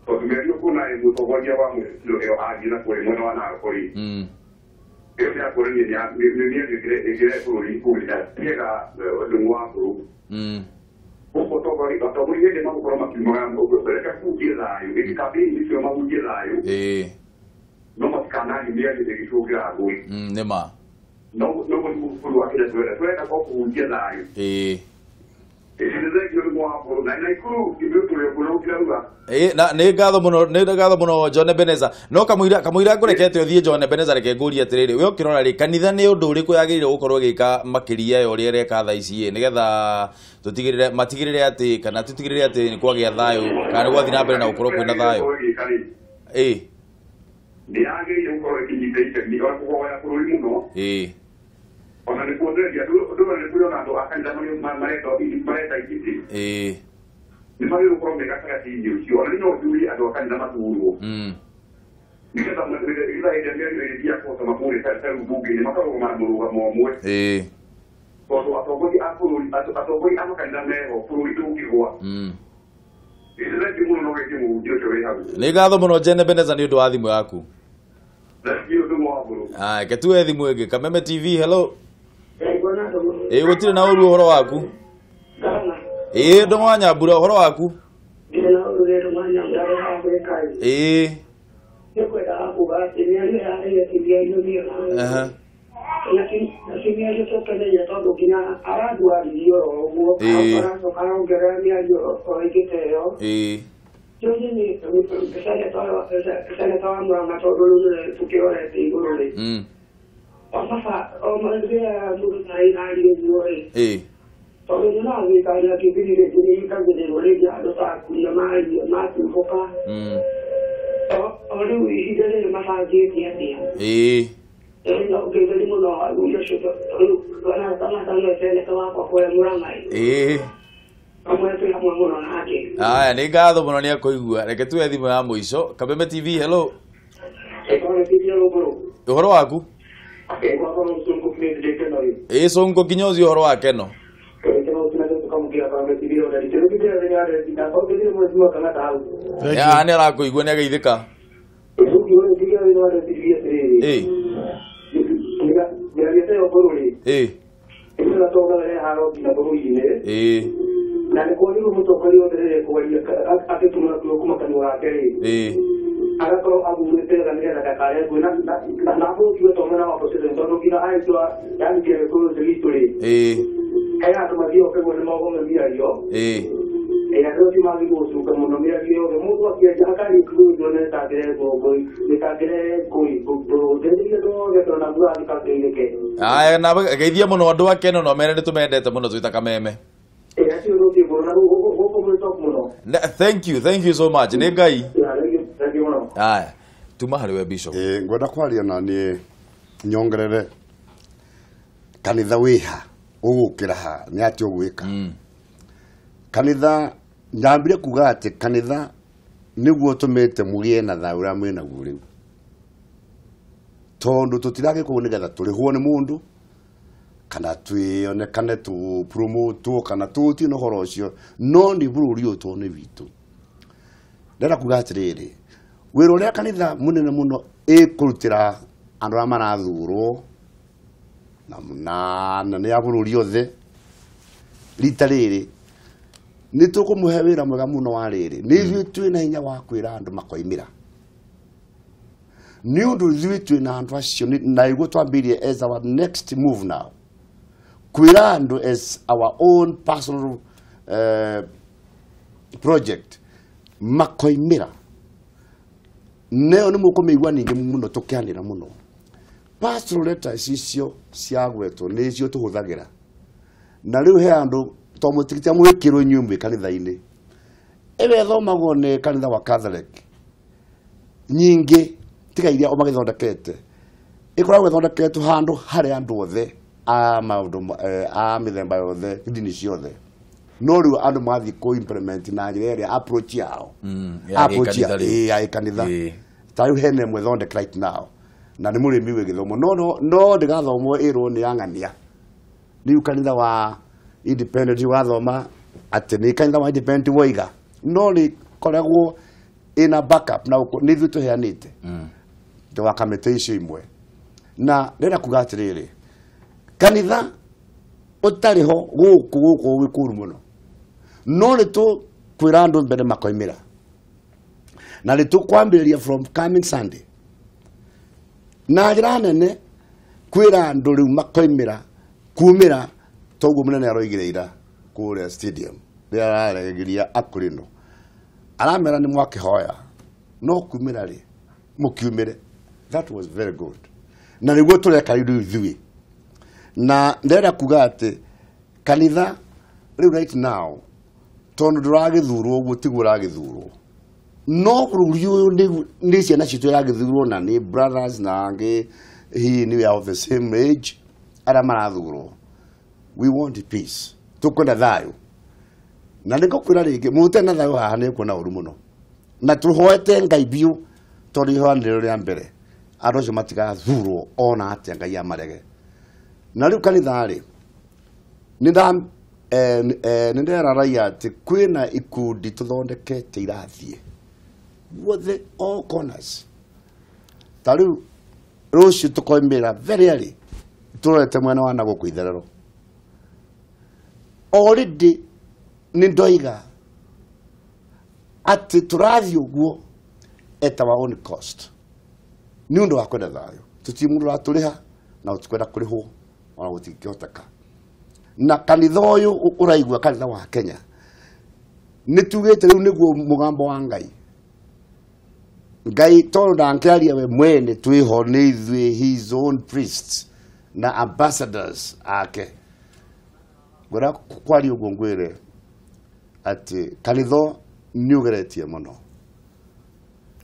Tondũ mĩario kuona mũtongoria wa mũciĩ ĩyo athiĩ na kũrĩ mwena wa Narok rĩ. Ĩyo nĩ yakuonania nĩ mĩario ĩkĩre bũrũri kũrĩa nĩgetha ndũng'ũ wa bũrũri. Gũkũ atongoria hĩndĩ magũkorwo makiumaga reke kũhunjie thayũ ĩngĩ kambĩini icio mahunjie thayũ. No matikanarie mĩario ĩgĩcũngĩra ngũĩ. Nĩ ma. No bũrũri wa Kenya twenda ko kũhunjia thayũ. Ĩĩ. Na nĩ ngatho mũno nĩ ngatho mũno John Ebenezer. No kamũira ngũrekete ũthiĩ John Ebenezer reke ngũrie atĩrĩrĩ we ũkĩrora rĩ kanitha nĩ ũndũ ũrĩkũ yagĩrĩire gũkorwo ĩgĩka makĩria ya ũrĩa ĩreka thaa ici ĩ nĩgetha tũtigĩrĩre matigĩrĩre atĩ kana tũtigĩrĩre atĩ nĩ kwagĩa thayũ kana nĩ gwathiĩ na mbere na gũkorwo kwĩna thayũ. Ĩĩ. Nĩ yagĩrĩire gũkorwo ĩkĩnyita itemi ona kũhoya bũrũri mũno. Ĩĩ. Ona nĩ kuongereria andũ nĩ kũrĩ ona andũ a kanitha marenda itĩ. Ĩĩ. Nĩ magĩrĩirwo gũkorwo me gatagatĩ-inĩ ũcio ona no njurie andũ a kanitha mathurwo. Nĩgetha hĩndĩ ĩrĩa mĩario ĩrĩthiaga kũhota makũrĩa ta rĩu mbunge-inĩ makarũgama na mũrũgamo ũmwe. Ĩĩ. Tondũ atongoria a bũrũri atongoria a makanitha meho bũrũri ndũngĩgwa. Thengiũ mũno no getie mũhunjia ũcio wĩ hau. Nĩ ngatho mũno John Ebenezer nĩ ũndũ wa thimũ yaku. Thengiũ ndũng'ũ wa bũrũri. Aya reke tuoe thimũ ĩngĩ. Kameme TV, hello. Ĩĩ gũtirĩ na ũru ũhoro waku. Ĩĩ ndũng'ũ wa Nyambura ũhoro waku. Ĩĩ. Ĩĩ. Ĩĩ. Ĩĩ. Ĩĩ. Aya nĩ ngatho mũno nĩ akũigua. Reke tuoe thimũ ya mũico. Kameme TV, hello. Ũhoro waku? Ĩĩ Sonko kinyozi ũhoro wa Keno. Ya nĩ arakũigua nĩ ageithĩka. Ĩĩ. Ĩĩ. Ĩĩ. Na nĩ kwagĩrĩirwo mũtongoria wothe rĩrĩa ekwaria agĩtũmĩra kuma kanua gake rĩ. Ĩĩ. Agakorwo athurĩte wega nĩgetha ndakarehe ngũĩ na bũrũri ũyũ mwena wa opposition tondũ nginya agĩtua yani kĩrĩa witũ rĩ. Ĩĩ. He andũ mathiaga ũkaigua nĩ mogome mĩario. Ĩĩ. Ĩĩ andũ acio magĩrĩirwo gũcuka mũno mĩario yothe mũndũ akĩanjia akaria kiugo gĩothe nĩtangĩre ngũĩ nĩtangĩre ngũĩ ndeithĩrĩria andũ othe tondũ naguo athiĩ kageithĩke. Aya na geithia mũno andũ a Keno no mere nĩ tũmendete mũno twĩ ta Kameme. Thank you so much. Nĩ Ngai. Aya, tuma harĩ we Bishop. Ngwenda kwaria na niĩ nyongerere kanitha wĩha ũgũkĩra ha nĩ atĩ ũgwĩka. Kanitha nyambire kuga atĩ kanitha Nĩguo tũmĩte mũgĩe na thayũ ũrĩa mwĩ naguo rĩu. Tondũ tũtiragĩkwo nĩgetha tũrĩhwo nĩ mũndũ kana twĩonekane tũpromotwo kana tũtie na ũhoro ũcio, no nĩ bũrũri ũyũ tondũ nĩ witũ. Ndĩrenda kuga atĩrĩrĩ, wĩra ũrĩa kanitha mũnene mũno ĩkũrutĩra andũ arĩa marathurwo na nĩ a bũrũri othe rita rĩrĩ, nĩ tũkũmũhe wĩra mwega mũno wa rĩrĩ. Nĩ ithuĩ twĩna hinya wa kwĩra andũ makoimĩra. Nĩ ũndũ ithuĩ twĩna andũ acio, na nĩguo twambĩrĩrie as our next move now. Kwĩra andũ as our own personal project makoimĩra. Neo nĩ mũkũmĩigua ningĩ mũno tũkĩanĩra mũno. Pastoral letters icio ciagwetwo nĩcio tũhũthagĩra. Na rĩu he andũ to mũtigĩte mwĩkĩrwo inyuĩ mwĩ kanitha-inĩ. Ĩyo ĩthomagwo nĩ kanitha wa Catholic. Nyingĩ tiga iria o magĩthondekete. Ĩkoragwo ĩthondeketwo handũ harĩa andũ othe a maũndũ a mĩthemba yothe, ndini ciothe. No rĩu andũ mathiĩ kũ implement na njĩra ĩrĩa approach yao. Approach ya kanitha. Ta rĩu hena ĩmwe thondek right now. Na nĩ mũrĩmi wĩ gĩthomo. No ndĩgathomwo ĩrwo nĩ ang'ania. Rĩu kanitha wa independent wathoma atĩ nĩ kanitha wa independent woiga. No nĩ koragwo ĩna backup na nĩ ithuĩ tũheanĩte. Wa kamĩtĩ icio imwe. Na ndĩrenda kuga atĩrĩrĩ, kanitha ũtarĩ ho gũkũ gũkũ gwĩ kũũru mũno. No nĩ tũkwĩra andũ mbere makoimĩra. Na nĩ tũkwambĩrĩria from coming Sunday. Na njĩra nene kwĩra andũ rĩu makoimĩra kumĩra toguo mũnene aroigire ira kũrĩa stadium rĩrĩa araregeria akũrĩno. Aramera nĩ mwakĩhoya no kumĩra rĩ mũkiumĩre. That was very good. Na nĩguo tũreka rĩu ithuĩ. Na ndĩrenda kuga atĩ kanitha rĩu right now tondũ ndũragĩthurwo ũguo tiguo ũragĩthurwo. No bũrũri ũyũ nĩ ciana citũ iragĩthurwo na nĩ brothers na angĩ hihi nĩ we are of the same age arĩa marathurwo. We want peace. Tũkwenda thayũ. Na nĩngũkwĩra rĩngĩ mũndũ na thayũ haha nĩekuona ũru mũno. Na tũhoete Ngai biũ tondũ ihoya nĩrĩo rĩa mbere. Andũ acio matigathurwo ona atĩa Ngai amarege. Na rĩu kanitha rĩ nĩ ndera raia atĩ kwĩna ikundi tũthondekete irathiĩ guothe all corners. Ta rĩu rũciũ tũkoimĩra very early tũrorete mwena wa nagũkũ itherero. Already nĩ ndoiga atĩ tũrathiĩ ũguo at our own cost. Nĩ ũndũ wa kwenda thayũ. Tũtirĩ mũndũ ũratũrĩha na tũtikwenda kũrĩhwo ona gũtingĩhoteka. Na kanitha ũyũ ũraigua kanitha wa Kenya nĩ tugĩte rĩu nĩguo mũgambo wa Ngai. Ngai tondũ ndangĩaria we mwene twĩho nĩ ithuĩ his own priests na ambassadors ake. Ngwenda kwaria ũguo ngwĩre atĩ kanitha nĩ ũgeretie mũno.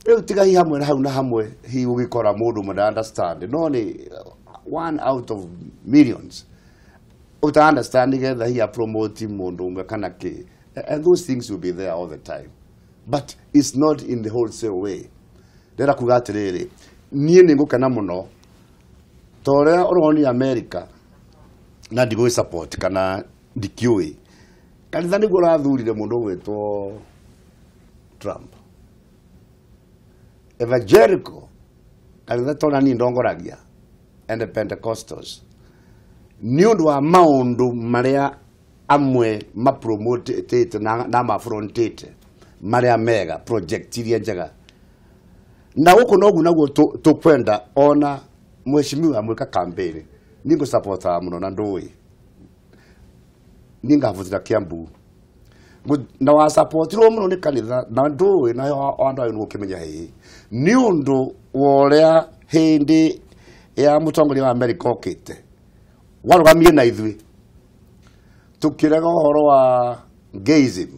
Rĩu tiga hihi hamwe na hau na hamwe hihi ũgĩkora mũndũ ũmwe understand no nĩ one out of millions uta understand nĩgetha hihi promote mũndũ ũmwe kana kĩ. And those things will be there all the time, but it's not in the wholesale way. Ndĩrenda kuga atĩrĩrĩ, niĩ nĩ ngũkena mũno ta ũrĩa ũroni America na ndigũĩ support kana ndikĩũĩ. Kanitha nĩguo ũrathurire mũndũ ũgwĩtwo Trump. Evangelical kanitha tona niĩ ndongoragia and the Pentecostals nĩ ũndũ wa maũndũ marĩa amwe mapromotete na mafrontete marĩa mega project iria njega. Na gũkũ noguo naguo tũkwenda ona mheshimiwa mwĩka campaign nĩ ngũsupportaga mũno na ndũĩ nĩ ngavutĩra Kiambu na wasupportirwo mũno nĩ kanitha na ndũĩ na andũ ayo nĩgũkĩmenya hihi nĩ ũndũ wa ũrĩa hĩndĩ ya mũtongoria wa America okĩte warũgamire na ithuĩ tũkĩrega ũhoro wa gayism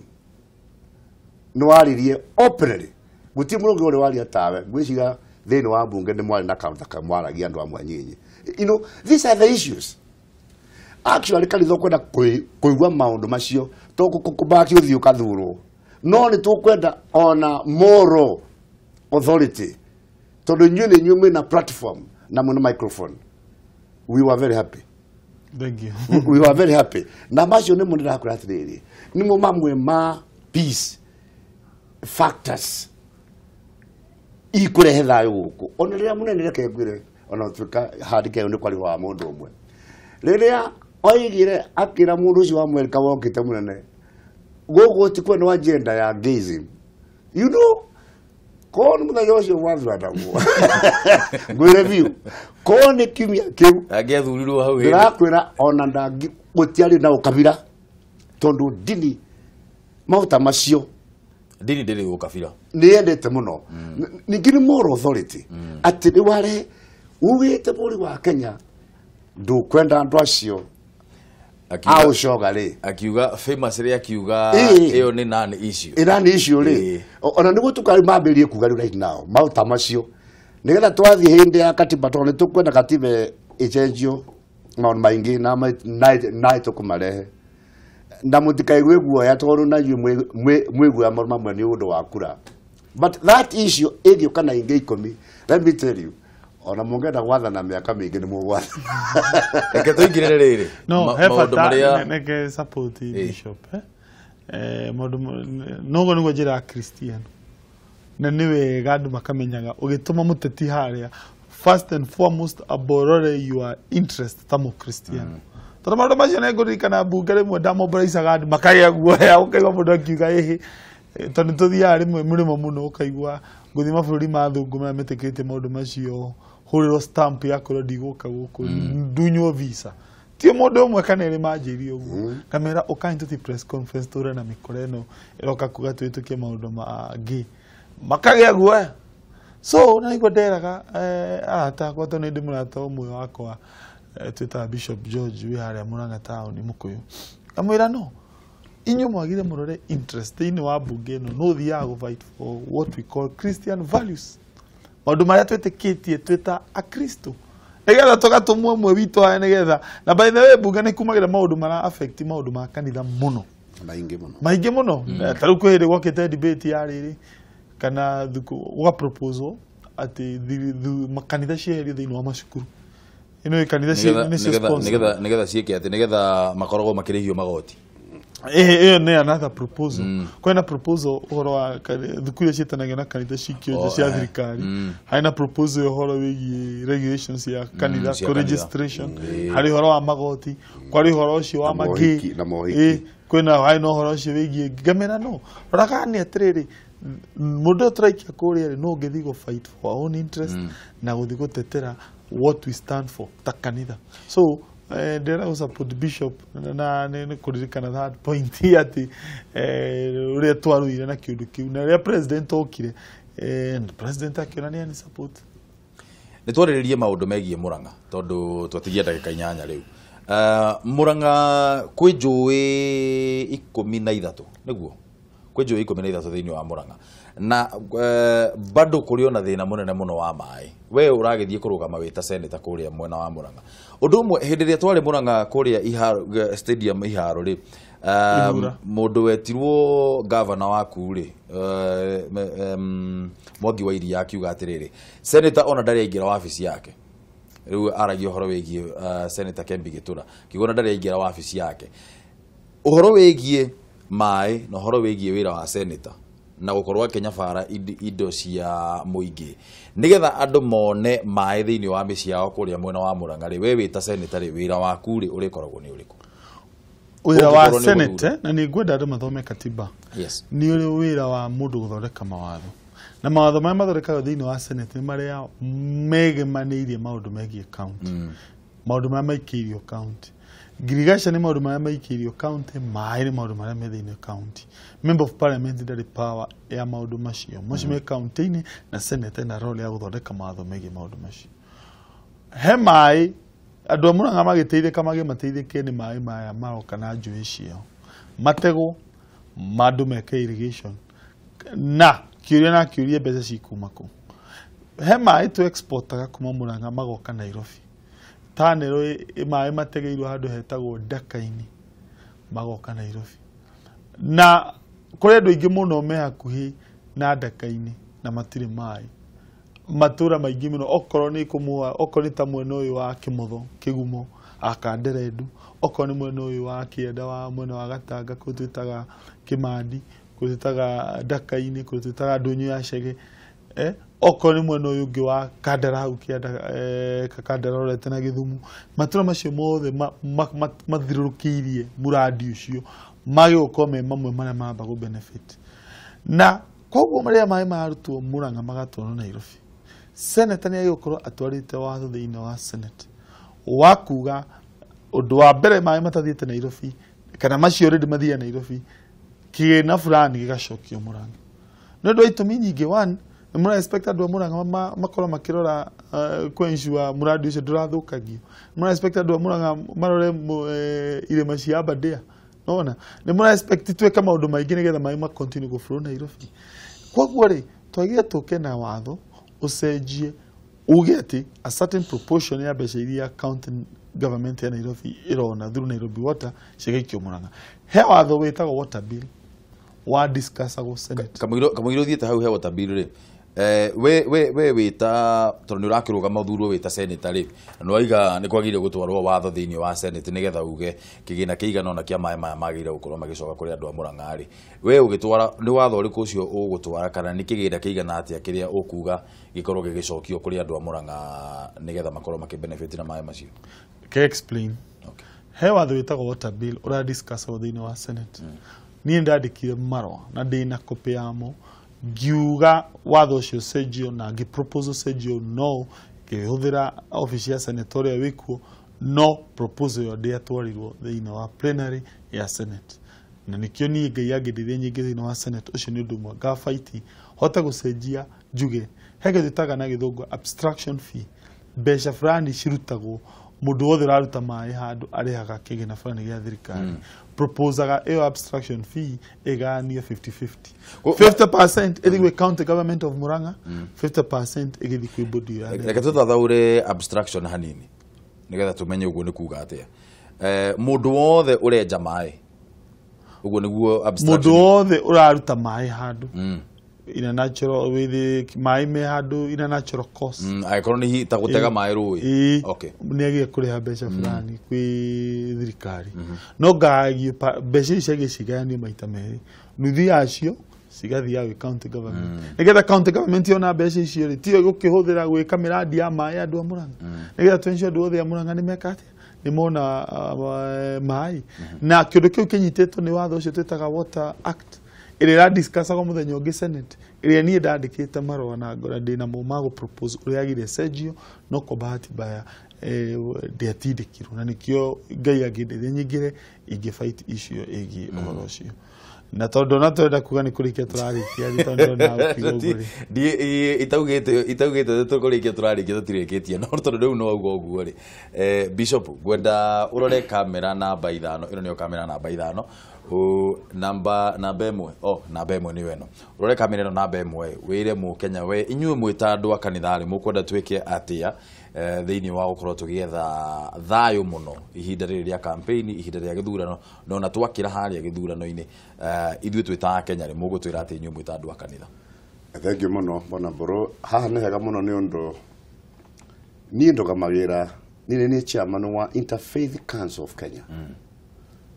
nĩ waririe openly. Gũtirĩ mũndũ ũngĩ ũrĩ waria tawe. Ngwĩciria thĩinĩ wa mbunge nĩ mwarĩ na kaũndũ kamwaragia andũ amwe anyinyi. You know, these are the issues. Actually kanitha ũkwenda kũigua maũndũ macio to kũbaki ũthiĩ ũkathurwo. No nĩ tũkwenda ona moral authority tondũ inyuĩ nĩ inyuĩ mwĩna platform na mwĩna microphone. We were very happy. Thank you. We were very happy. Na macio nĩmo ndĩrakwĩra atĩrĩrĩ, nĩmo mamwe ma peace factors ikũrehe thayũ gũkũ. Ona rĩrĩa mũnene reke ngwĩre, ona gũtuĩka handĩke ĩyo nĩ kwaria wa mũndũ ũmwe, rĩrĩa oigire akĩra mũndũ ũcio wa Amerika wokĩte mũnene gũkũ ti kwenda agenda ya gayism, you know, korwo nĩ mũthenya ũcio gwathuranagwo ngwĩre biũ, korwo nĩ kiumia kĩu angĩathurirwo hau hĩndĩ ndĩrakwĩra ona ndangi gũtiarĩ na ũkabira tondũ ndini maũta macio ndini ndĩrĩ ũkabira nĩ yendete mũno. Ningĩ nĩ moral authority atĩ nĩ ware ugĩte bũrũri wa Kenya ndũkwenda andũ acio aũcoga rĩ akiuga famous rĩ akiuga ĩyo nĩ nani issue ĩnani issue rĩ ona nĩguo tũkarĩ mambĩrĩrie kuga rĩu right now maũta macio nĩgetha twathiĩ hĩndĩ ya katiba tondũ nĩ tũkwenda katiba ĩcenjio maũndũ maingĩ na tũkũmarehe na mũtikaigue guoya tondũ na inyuĩ mwĩ guoya maũndũ mamwe nĩ ũndũ wa kura, but that issue ĩgĩũka na ingĩ 10, let me tell you, ona mũngĩenda gwathana mĩaka mĩingĩ nĩ mũgwathana. Reke tũingĩrĩre rĩrĩ no he bata neke support bishop maũndũ noguo nĩguo njĩra ya Christian na nĩ wega andũ makamenyaga ũgĩtũma mũteti harĩa first and foremost aborore your interest ta mũkristiano. Tondũ maũndũ macio nĩ ngũririkana mbunge rĩmwe ndamomboricaga andũ makagĩa guoya ũkaigua mũndũ akiuga ĩhĩ tondũ tũthiaga rĩmwe mũrĩmo mũno ũkaigua ngũthiĩ mabũrũri ma thũngũ marĩa metĩkĩrĩtie maũndũ macio hũrĩrwo stamp ya kwĩrwo ndigũka gũkũ ndunywo visa ti mũndũ ũmwe kana erĩ manjĩrie ũguo ngamera ũkani tũthiĩ press conference tũre na mĩkora ĩno ĩroka kuga twĩtũkie maũndũ mangĩ makagĩa guoya. So na nĩguo nderaga arata akwa tondũ nĩ ndĩ mũrata ũmwe wakwa twĩtaga Bishop George wĩ harĩa Murang'a taũni Mũkũyũ ngamwĩra no inyuĩ mwagire mũrore interest thĩinĩ wa mbunge ĩno no thiaga gũ fight for what we call Christian values maũndũ marĩa twĩtĩkĩtie twĩta akristo nĩgetha tũgatũmwo ũmwe witũ haya nĩgetha na by the way mbunge nĩ kumagĩra maũndũ mara affect maũndũ ma kanitha mũno maingĩ mũno ta rĩu kwĩ hĩndĩ gwokĩte debate ya rĩrĩ kana gũga proposal atĩ makanitha cieherio thĩinĩ wa macukuru ĩno kanitha nĩcio sponsor nĩgetha ciĩke atĩ nĩgetha makoragwo makĩrĩhio magoti. Ĩyo nĩ another proposal. Kwĩna proposal ũhoro wa thukuru iria ciĩtanagio na kanitha cikio nja cia thirikari harĩ na proposal ya ũhoro wĩgiĩ regulations ya kanitha registration harĩ ũhoro wa magoti kwarĩ ũhoro ũcio wa magĩ kwĩna harĩ na ũhoro ũcio wĩgiĩ ngamĩra no roraga nĩ atĩrĩrĩ mũndũ ũyũ tũraikia kũrĩa rĩ no ũngĩthiĩ gũ fight for our own interest na gũthiĩ gũtetera what we stand for ta kanitha. So ndĩrenda gũ support bishop na nĩ kũririkana that point atĩ ũrĩa twarũire na kĩũndũ kĩu na rĩrĩa president okire president akĩonania nĩ support. Nĩ twarĩrĩrie maũndũ megiĩ Murang'a tondũ twatigia ndagĩka 8 rĩu. Murang'a kwĩ njũĩ 13 nĩguo kwĩ njũĩ 13 thĩinĩ wa Murang'a na bado kũrĩ ona thĩna mũnene mũno wa maĩ. We ũragĩthiĩ kũrũgama wĩ ta senator kũrĩa mwena wa Murang'a. Ũndũ ũmwe hĩndĩ ĩrĩa twarĩ Murang'a kũrĩa Iharo stadium Iharo rĩ mũndũ wetirwo governor waku rĩ Mwangi wa Iria akiuga atĩrĩrĩ senator ona ndarĩ aingĩra wabici yake rĩu aragia ũhoro wĩgiĩ senator Kembi Gĩtũra kiuga ona ndarĩ aingĩra wabici yake ũhoro wĩgiĩ maĩ na ũhoro wĩgiĩ wĩra wa senator na gũkorwo akĩnyabara indo cia mũingĩ nĩgetha andũ mone maĩ thĩinĩ wa mĩciĩ yao kũrĩa mwena wa Murang'a rĩ we wĩ ta senator rĩ wĩra waku rĩ ũrĩkoragwo nĩ ũrĩkũ? Wĩra wa senate na nĩ ngwenda andũ mathome katiba. Yes. Nĩ ũrĩ wĩra wa mũndũ gũthondeka mawatho na mawatho marĩa mathondekagwo thĩinĩ wa senate nĩ marĩa megemanĩirie maũndũ megiĩ county maũndũ marĩa maikĩirio county ngirigaca nĩ maũndũ marĩa maikĩirio county maĩ nĩ maũndũ marĩa me thĩinĩ county. Member of parliament ndarĩ power ya maũndũ macio macio me county-inĩ na senate na role ya gũthondeka mawatho megiĩ maũndũ macio. He maĩ andũ a Murang'a magĩteithĩka magĩmateithĩke nĩ maĩ maya maroka na njũĩ ciao mategwo mandũ meke irrigation na kĩũria na kĩũria mbeca cikuma kũ. He maĩ tũ exportaga kuma Murang'a magoka Nairobi tanero maĩ mategeirwo handũ hetagwo Ndaka-inĩ magoka Nairobi na Kũrĩ andũ aingĩ mũno me hakuhĩ na ndaka-inĩ na matirĩ maĩ. Matũra maingĩ mũno okorwo nĩ kũmũa, okorwo nĩ ta mwena ũyũ wa Kĩmotho, Kĩgumo, Akanderendu, okorwo nĩ mwena ũyũ wa Kĩenda wa mwena wa Gatanga, kũu twĩtaga Kĩmandi, kũu twĩtaga Ndaka-inĩ, kũu twĩtaga Ndũnyũ ya Chege. Okorwo nĩ mwena ũyũ ũngĩ wa Kandara hau Kĩanda, Kandara ũrorete na Gĩthumo, matũra macio mothe mathiũrũrũkĩirie mũrandi ũcio magĩgũkorwo me mamwe marĩa maramba gũ benefit. Na koguo marĩa maĩ marutwo Murang'a magatwarwo Nairobi, senator nĩ agĩgũkorwo atwarĩte watho thĩinĩ wa Senate wa kuga ũndũ wa mbere maĩ matathiĩte Nairobi kana macio already mathiaga Nairobi, kĩgĩna fulani gĩgacokio Murang'a. Nĩ ũndũ wa itũmi nyingĩ. One, nĩ mũra expect andũ a Murang'a makorwo makĩrora kũ-ensure mũrandi ũcio ndũrathũkangio. Nĩ mũra expect andũ a Murang'a marore irĩma cia Aberdare. Nona nĩ mũra expect twĩke maũndũ maingĩ nĩgetha maĩ ma continue gũ flow Nairobi. Koguo rĩ, twagĩrĩire tũke na watho ũcenjie uge atĩ a certain proportion ya mbeca iria county government ya Nairobi ĩrona through Nairobi Water cigaikio Murang'a. He watho wĩtagwo water bill wa discussagwo Senate. Kamũira ũthiĩte hau he water bill rĩ, we wĩta tondũ nĩ ũrakĩrũgama ũthurwo wĩta senator rĩ, na nĩ waiga nĩ kwagĩrĩire gũtwarwo watho thĩinĩ wa Senate nĩgetha uge kĩgĩna kĩigana ũna kĩa maĩ maya magĩrĩire gũkorwo magĩcoka kũrĩ andũ a Murang'a rĩ, we ũgĩtwara nĩ watho ũrĩkũ ũcio ũgũtwara kana nĩ kĩgĩna kĩigana atĩa kĩrĩa ũkuga gĩkorwo gĩgĩcokio kũrĩ andũ a Murang'a nĩgetha makorwo makĩ-benefit na maĩ macio? Ke explain. Okay. He watho wĩtagwo water bill ũra discussagwo thĩinĩ wa Senate. Niĩ ndandĩkire marũa na ndĩna copy yamo ngiuga watho ũcio ũcenjio na ngĩ propose ũcenjio, no ngĩhũthĩra obici ya senator ũrĩa wĩkuo, no proposal ĩyo ndĩatwarirwo thĩinĩ wa plenary ya Senate. Na nĩkĩo niĩ Ngai angĩndeithia nyingĩ thĩinĩ wa Senate, ũcio nĩ ũndũ ũmwe ngabaiti hote gũcenjia njuge he kĩndũ twĩtaga na gĩthũngũ abstraction fee, mbeca fulani cirutagwo mũndũ wothe ũraruta maĩ handũ arĩhaga kĩgĩna fulani gĩa thirikari. Proposaga ĩyo abstraction fee ĩgayanio 50-50, 50% ĩthiĩ gwĩ county government of Murang'a, 50% ĩgĩthiĩ kwĩ body ya Reke tũthathaũre abstraction hanini nĩgetha tũmenye ũguo nĩ kuga atĩa. Mũndũ wothe ũrenja maĩ, ũguo nĩguo abstraction. Mũndũ wothe ũraruta maĩ handũ in a natural with maĩ me handũ in a natural course, angĩkorwo nĩ ta gũtega maĩ rũĩ, okay, nĩ agĩrĩire kũrĩha mbeca fulani kwĩ thirikari. No ngagio mbeca ici ciagĩrĩire cigayanio maita merĩ, nuthu yacio cigathiaga gwĩ county government nĩgetha county government yona mbeca icio rĩ, tiyo ĩgũkĩhũthĩra gwĩka mĩrandi ya maĩ andũ a Murang'a, nĩgetha tũ-ensure andũ othe a Murang'a nĩ meka atĩa, nĩ mona maĩ. Na kĩũndũ kĩu kĩnyitĩtwo nĩ watho ũcio twĩtaga Water Act ĩrĩa ĩradiscussagwo mũthenya ũngĩ Senate, ĩrĩa niĩ ndandĩkĩte marũa na ngora ndĩnamo ma gũ propose ũrĩa yagĩrĩire ĩcenjio, no kwa bahati mbaya ndĩatindĩkirwo. Na nĩkĩo Ngai angĩndeithia nyingĩre ingĩ fight icio ĩgiĩ ũhoro ũcio. Na tondũ ona tũrenda kuga nĩ kũrĩkia tũrarĩkia rĩ, tondũ ndĩrona ũkiuga ũguo rĩ. Itaugĩte tũkũrĩkia tũrarĩkia, tũtirĩkĩtie, no tondũ rĩu no auga ũguo rĩ, Bishop, ngwenda ũrore kamera namba 5. Ĩno nĩyo kamera namba 5, namba 1, oh, namba 1 nĩyo ĩno. Ũrore kamera ĩno namba 1, wĩre mũkenya we inyuĩ mwĩ ta andũ a kanitha rĩ, mũkwenda twĩke atĩa thĩinĩ wa gũkorwo tũgĩetha thayũ mũno ihinda rĩrĩ rĩa campaign, ihinda rĩa gĩthurano, na ona twakĩra harĩa gĩthurano-inĩ, ithuĩ twĩ ta Akenya rĩ, mũgũtwĩra atĩ inyuĩ mwĩ ta andũ a kanitha? Thank you mũno, bwana Mbũrũ. Haha nĩ hega mũno nĩ ũndũ niĩ ndũgamagĩra niĩ nĩ chairman wa Interfaith Council of Kenya,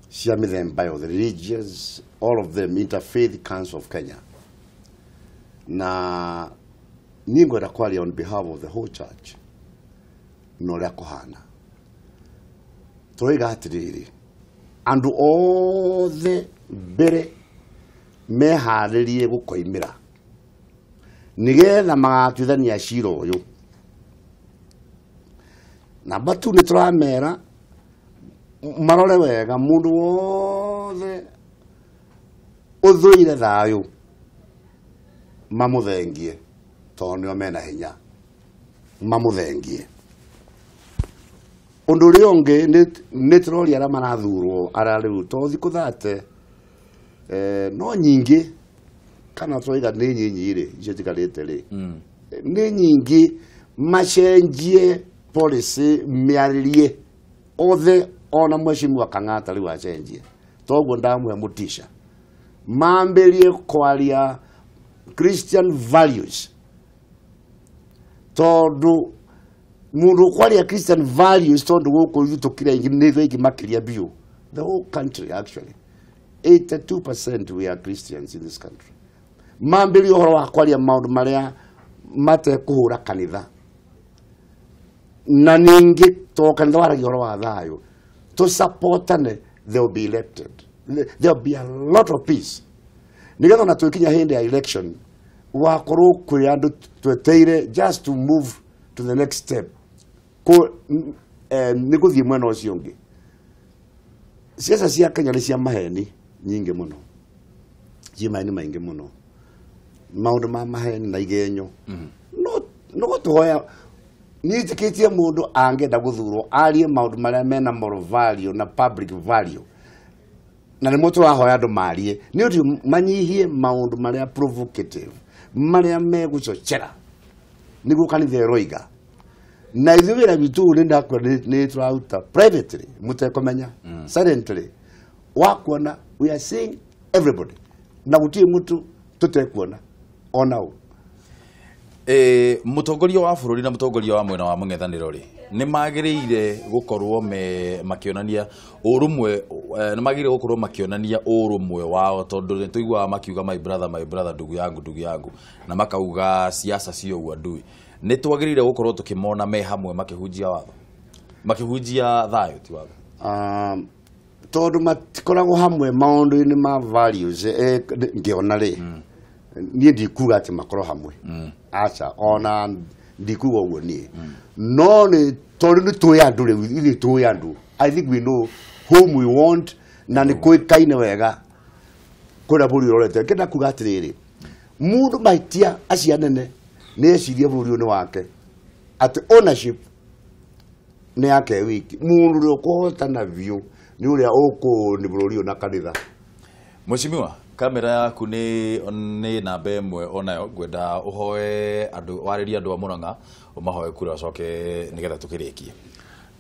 cia mĩthemba yothe, religious, all of them, Interfaith Council of Kenya. Na niĩ ngwenda kwaria on behalf of the whole church na ũrĩa kũhana. Tũroiga atĩrĩrĩ, andũ othe mbere meharĩrie gũkoimĩra nĩgetha magatuithania cira ũyũ. Namba tu nĩ tũramera marore wega mũndũ wothe ũthũire thayũ mamũthengie, tondũ nĩo mena hinya, mamũthengie. Ũndũ ũrĩa ũngĩ nĩ tũroria arĩa marathurwo arĩa rĩu to thikũ 30 no nyingĩ kana tũraiga nĩ nyinyi rĩ, icio itigarĩte rĩ, nĩ nyingĩ, macenjie policy, mĩarĩrie othe, ona mheshimiwa Kang'ata rĩu acenjie toguo ndamũhe mũtisha Mambĩrie kwaria Christian values tondu mundu kwaria Christian values tondu guku ithuĩ tũkĩrĩ aingĩ nĩ ithuĩ aingĩ makĩria biũ. The whole country actually 82% we are Christians in this country. Mambĩrie ũhoro wa kwaria maũndũ marĩa matekũhũra kanitha na ningĩ to kanitha waragia ũhoro wa thayũ to supportane, they will be elected, there will be a lot of peace nigetha ona twĩkinya hĩndĩ ya election wakorwo kwĩ andũ tweteire just to move to the next step nĩ gũthiĩ mwena ũcio ũngĩ. Siasa cia Kenya nĩ cia maheni nyingĩ mũno, cia maheni maingĩ mũno, maũndũ ma maheni na igenyo. No gũtũhoya nĩnjĩkĩtie mũndũ angĩenda gũthurwo arie maũndũ marĩa mena moral value na public value, na nĩmo tũrahoya andũ marie nĩ ũndũ manyihie maũndũ marĩa provocative marĩa megũcochera nĩguo kanitha ĩroiga. Na ithuĩ wĩra witũ nĩ ndakwĩra nĩ tũraruta privately mũtekũmenya silently wakuona we are seeing everybody na gũtirĩ mũtu tũtekuona ona ũ. Mũtongoria wa bũrũri na mũtongoria wa mwena wa mũng'ethanĩro rĩ nĩ magĩrĩire gũkorwo me makĩonania ũrũmwe, nĩ magĩrĩire gũkorwo makĩonania ũrũmwe wao tondũ nĩ tũiguaga makiuga my brother, my brother, ndugu yangu, ndugu yangu, na makauga siasa sio uadui. Nĩ twagĩrĩire gũkorwo tũkĩmona me hamwe makĩhunjia watho, makĩhunjia thayũ ti watho. Tondũ matikoragwo hamwe maũndũ-inĩ ma values ngĩona rĩ niĩ ndikuga atĩ makorwo hamwe, aca ona ndikuga ũguo niĩ, no nĩ tondũ nĩ tũĩ andũ rĩu, ithuĩ tũĩ andũ, I think we know whom we want na nĩ kũĩkaine wega kũrĩa bũrũri ũrorete. Ngĩenda kuga atĩrĩrĩ, mũndũ mahĩtia acio anene nĩ ecirie bũrũri ũyũ nĩ wake, atĩ ownership nĩ yake wiki. Mũndũ ũrĩa ũkũhotana biũ nĩ ũrĩa ũkũũni bũrũri ũyũ na kanitha. Mheshimiwa, kamera yaku nĩ namba ĩmwe onayo ngwenda ũhoe andũ warĩrie andũ a Murang'a ũmahoe kura ũcoke nĩgetha tũkĩrĩkie.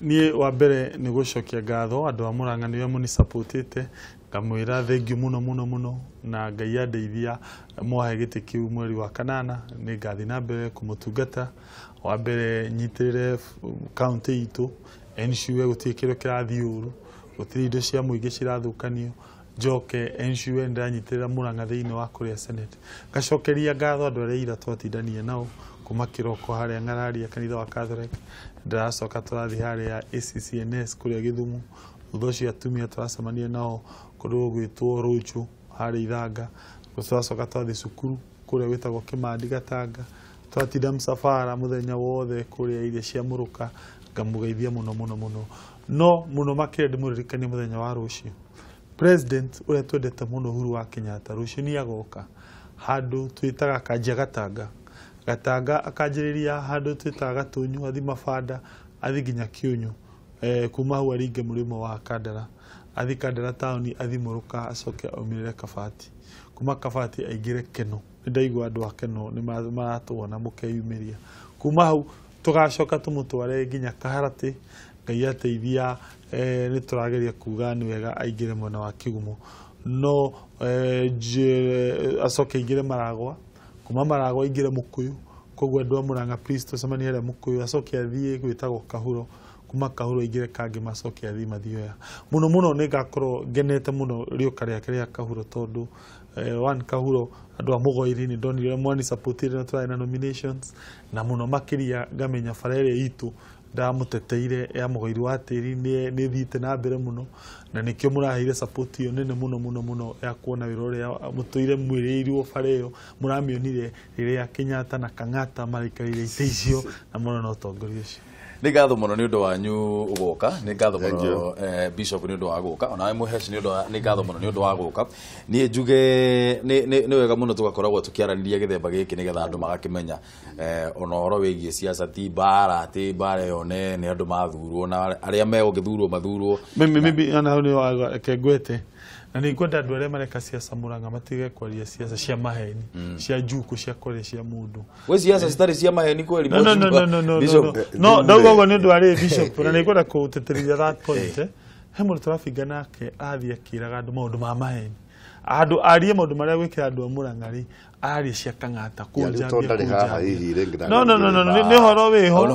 Niĩ wa mbere nĩ gũcokia ngatho andũ a Murang'a nĩo mũnicapotĩte, ngamwĩra thengiũ mũno mũno mũno, na Ngai andeithia mwahe gĩtĩ kĩu mweri wa kanana nĩ ngathiĩ na mbere kũmũtungata. Wa mbere nyitĩrĩre kaũntĩ itũ ensure gũtirĩ kĩndũ kĩrathiĩ ũru, gũtirĩ indo cia mũingĩ cirathũkanio, njoke ensure ndĩranyitĩrĩra Murang'a thĩinĩ wa kũrĩa Senate. Ngacokeria ngatho andũ arĩa ira twatindania nao kuma kĩroko harĩa Ng'araria kanitha wa Catholic, ndĩracoka tũrathiĩ harĩa ACCNS kũrĩa Gĩthumo, thutha ũcio atumia tũracemania nao kũndũ gũgwĩtwo Rũnjũ harĩa Ithanga, tũracoka twathiĩ cukuru kũrĩa gwĩtagwo Kĩmandi Gatanga, twatinda msafara mũthenya wothe kũrĩa iria cia Mũrũka, ngamũgeithia mũno mũno mũno. No mũno makĩria ndĩmũririkanie mũthenya wa rũciũ President ũrĩa twendete mũno Uhuru wa Kenyatta rũciũ nĩ agoka handũ twĩtaga Kanjia Gatanga, Gatanga akanjĩrĩria handũ twĩtaga Gatũnyũ, athi Mabanda, athi nginya Kĩũnyũ, kuma hau aringe mũrĩmo wa Kandara, athi Kandara taũni, athi Mũrũka, acoke aumĩrĩre Kabati, kuma Kabati aingĩre Keno. Nĩ ndaigua andũ a Keno nĩ maratũona mũkeyumĩria. Kuma hau tũgacoka tũmũtware nginya Kaharatĩ, Ngai ateithia nĩ tũrageria kuga nĩ wega aingĩre mwena wa Kĩgumo, no acoke aingĩre Maragwa, kuma Maragwa aingĩre Mũkũyũ, koguo andũ a Murang'a please tũcemanie harĩa Mũkũyũ, acoke athiĩ gwĩtagwo Kahuro, kuma Kahuro aingĩre Kangema, acoke athiĩ Mathioya. Mũno mũno nĩ ngakorwo ngenete mũno rĩũka rĩake rĩa Kahuro tondũ one Kahuro andũ a Mũgoiri nĩ ndonire mwani support na tũrarĩ na nominations, na mũno makĩria ngamenya bara ĩrĩa itũ ndamũteteire ya Mũgoiri wa tĩri nĩ thiĩte na mbere mũno, na nĩkĩo mũraheire support ĩyo nene mũno mũno mũno ya kuona wĩra ũrĩa mũtũire mwĩrĩirwo bara ĩyo mũramĩonire rĩrĩa Kenyatta na Kang'ata maraikarĩire itĩ icio na mũno na ũtongoria ũcio. Nĩ ngatho mũno nĩ ũndũ wanyu gũka, nĩ ngatho mũno Bishop nĩ ũndũ wa gũka, ona Mũheci nĩ ũndũ wa nĩ ngatho mũno nĩ ũndũ wa gũka. Niĩ njuge nĩ wega mũno tũgakoragwo tũkĩaranĩria gĩthemba gĩkĩ nĩgetha andũ magakĩmenya ona ũhoro wĩgiĩ siasa ti mbara, ti mbara ĩyo nĩ andũ mathurwo na arĩa megũgĩthurwo mathurwo. Maybe ona hau nĩ reke ngwete na nĩ ngwenda andũ arĩa mareka siasa Murang'a matige kwaria siasa cia maheni, cia njuku, cia kwaria cia mũndũ. Gwĩ siasa citarĩ cia maheni kweli? No no no no no no no ndauga ũguo nĩ ũndũ wa rĩrĩ Bishop, na nĩ ngwenda kũtĩtĩrithia that point. He mũndũ tũrabinga nake athiĩ akĩraga andũ maũndũ ma maheni, Andũ arie maũndũ marĩa gwĩkĩra andũ a Murang'a rĩ, arie cia Kang'ata kũnjambia. No no no no, nĩ ũhoro wĩho,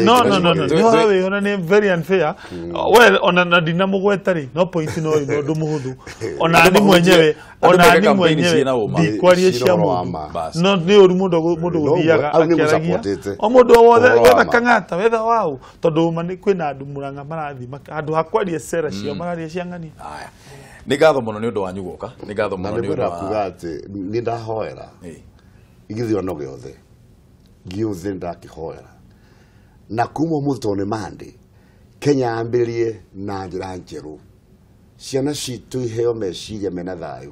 no no no, nĩ ũhoro wĩho na nĩ very unfair. Well, ona na ndinamũgweta rĩ, no point no ĩno ũndũ mũhũthũ. Ona ni mwenyewe, ona ni mwenyewe ndikwaria cia mũndũ, no nĩ ũru mũndũ gũthiaga akĩaragia o mũndũ o wothe, wetha Kang'ata wetha waũ, tondũ ma nĩ kwĩna andũ Murang'a marathiĩ handũ ha kwaria cera ciao mararia cia ng'ania. Nĩ ngatho mũno nĩ ũndũ wanyu gũka, nĩ ngatho mũno nĩ ũndũ wa kuga atĩ nĩ ndahoera gĩthurano gĩothe gĩothe ndakĩhoera na kuma ũmũthĩ tondũ nĩ Monday, Kenya yambĩrĩrie na njĩra njerũ, ciana citũ iheo meciria mena thayũ,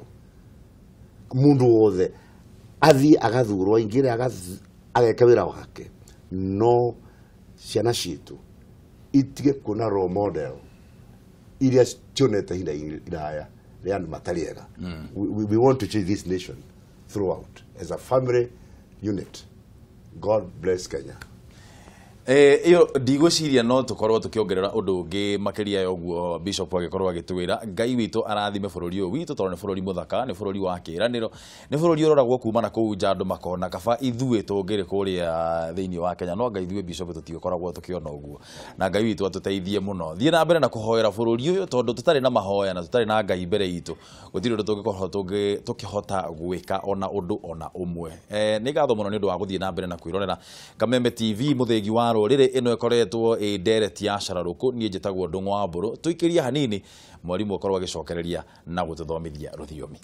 mũndũ wothe athiĩ agathurwo aingĩre ageke wĩra wake, no ciana citũ itige kuona role model iria cionete ihinda iraya rĩa andũ matarĩ ega. We want to change this nation throughout as a family unit. God bless Kenya. Iyo ndigwĩciria no tũkorwo tũkĩongerera ũndũ ũngĩ makĩria ya ũguo Bishop agĩkorwo agĩtwĩra. Ngai witũ arathime bũrũri ũyũ witũ tondũ nĩ bũrũri mũthaka, nĩ bũrũri wa kĩĩranĩro, nĩ bũrũri ũroragwo kuma na kũu nja andũ makona kaba ithuĩ tũngĩrĩ kũrĩa thĩinĩ wa Kenya, no Ngai ithuĩ Bishop tũtigĩkoragwo tũkĩona ũguo, na Ngai witũ atũteithie mũno. Thiĩ na mbere na kũhoera bũrũri ũyũ tondũ tũtarĩ na mahoya na tũtarĩ na Ngai mbere itũ gũtirĩ ũndũ tũngĩkorwo tũkĩhota gwĩka ona ũndũ ona ũmwe. Nĩ ngatho mũno nĩ ũndũ wa gũthiĩ na mbere na kwĩrorera Kameme TV mũthĩgi wa rũrĩrĩ. Ĩno ĩkoretwo ĩ ndereti ya cararũkũ, niĩ njĩtagwo Ndung'u wa Mbũrũ. Tũikĩrie hanini mwarimũ akorwo agĩcokereria na gũtũthomithia rũthiomi.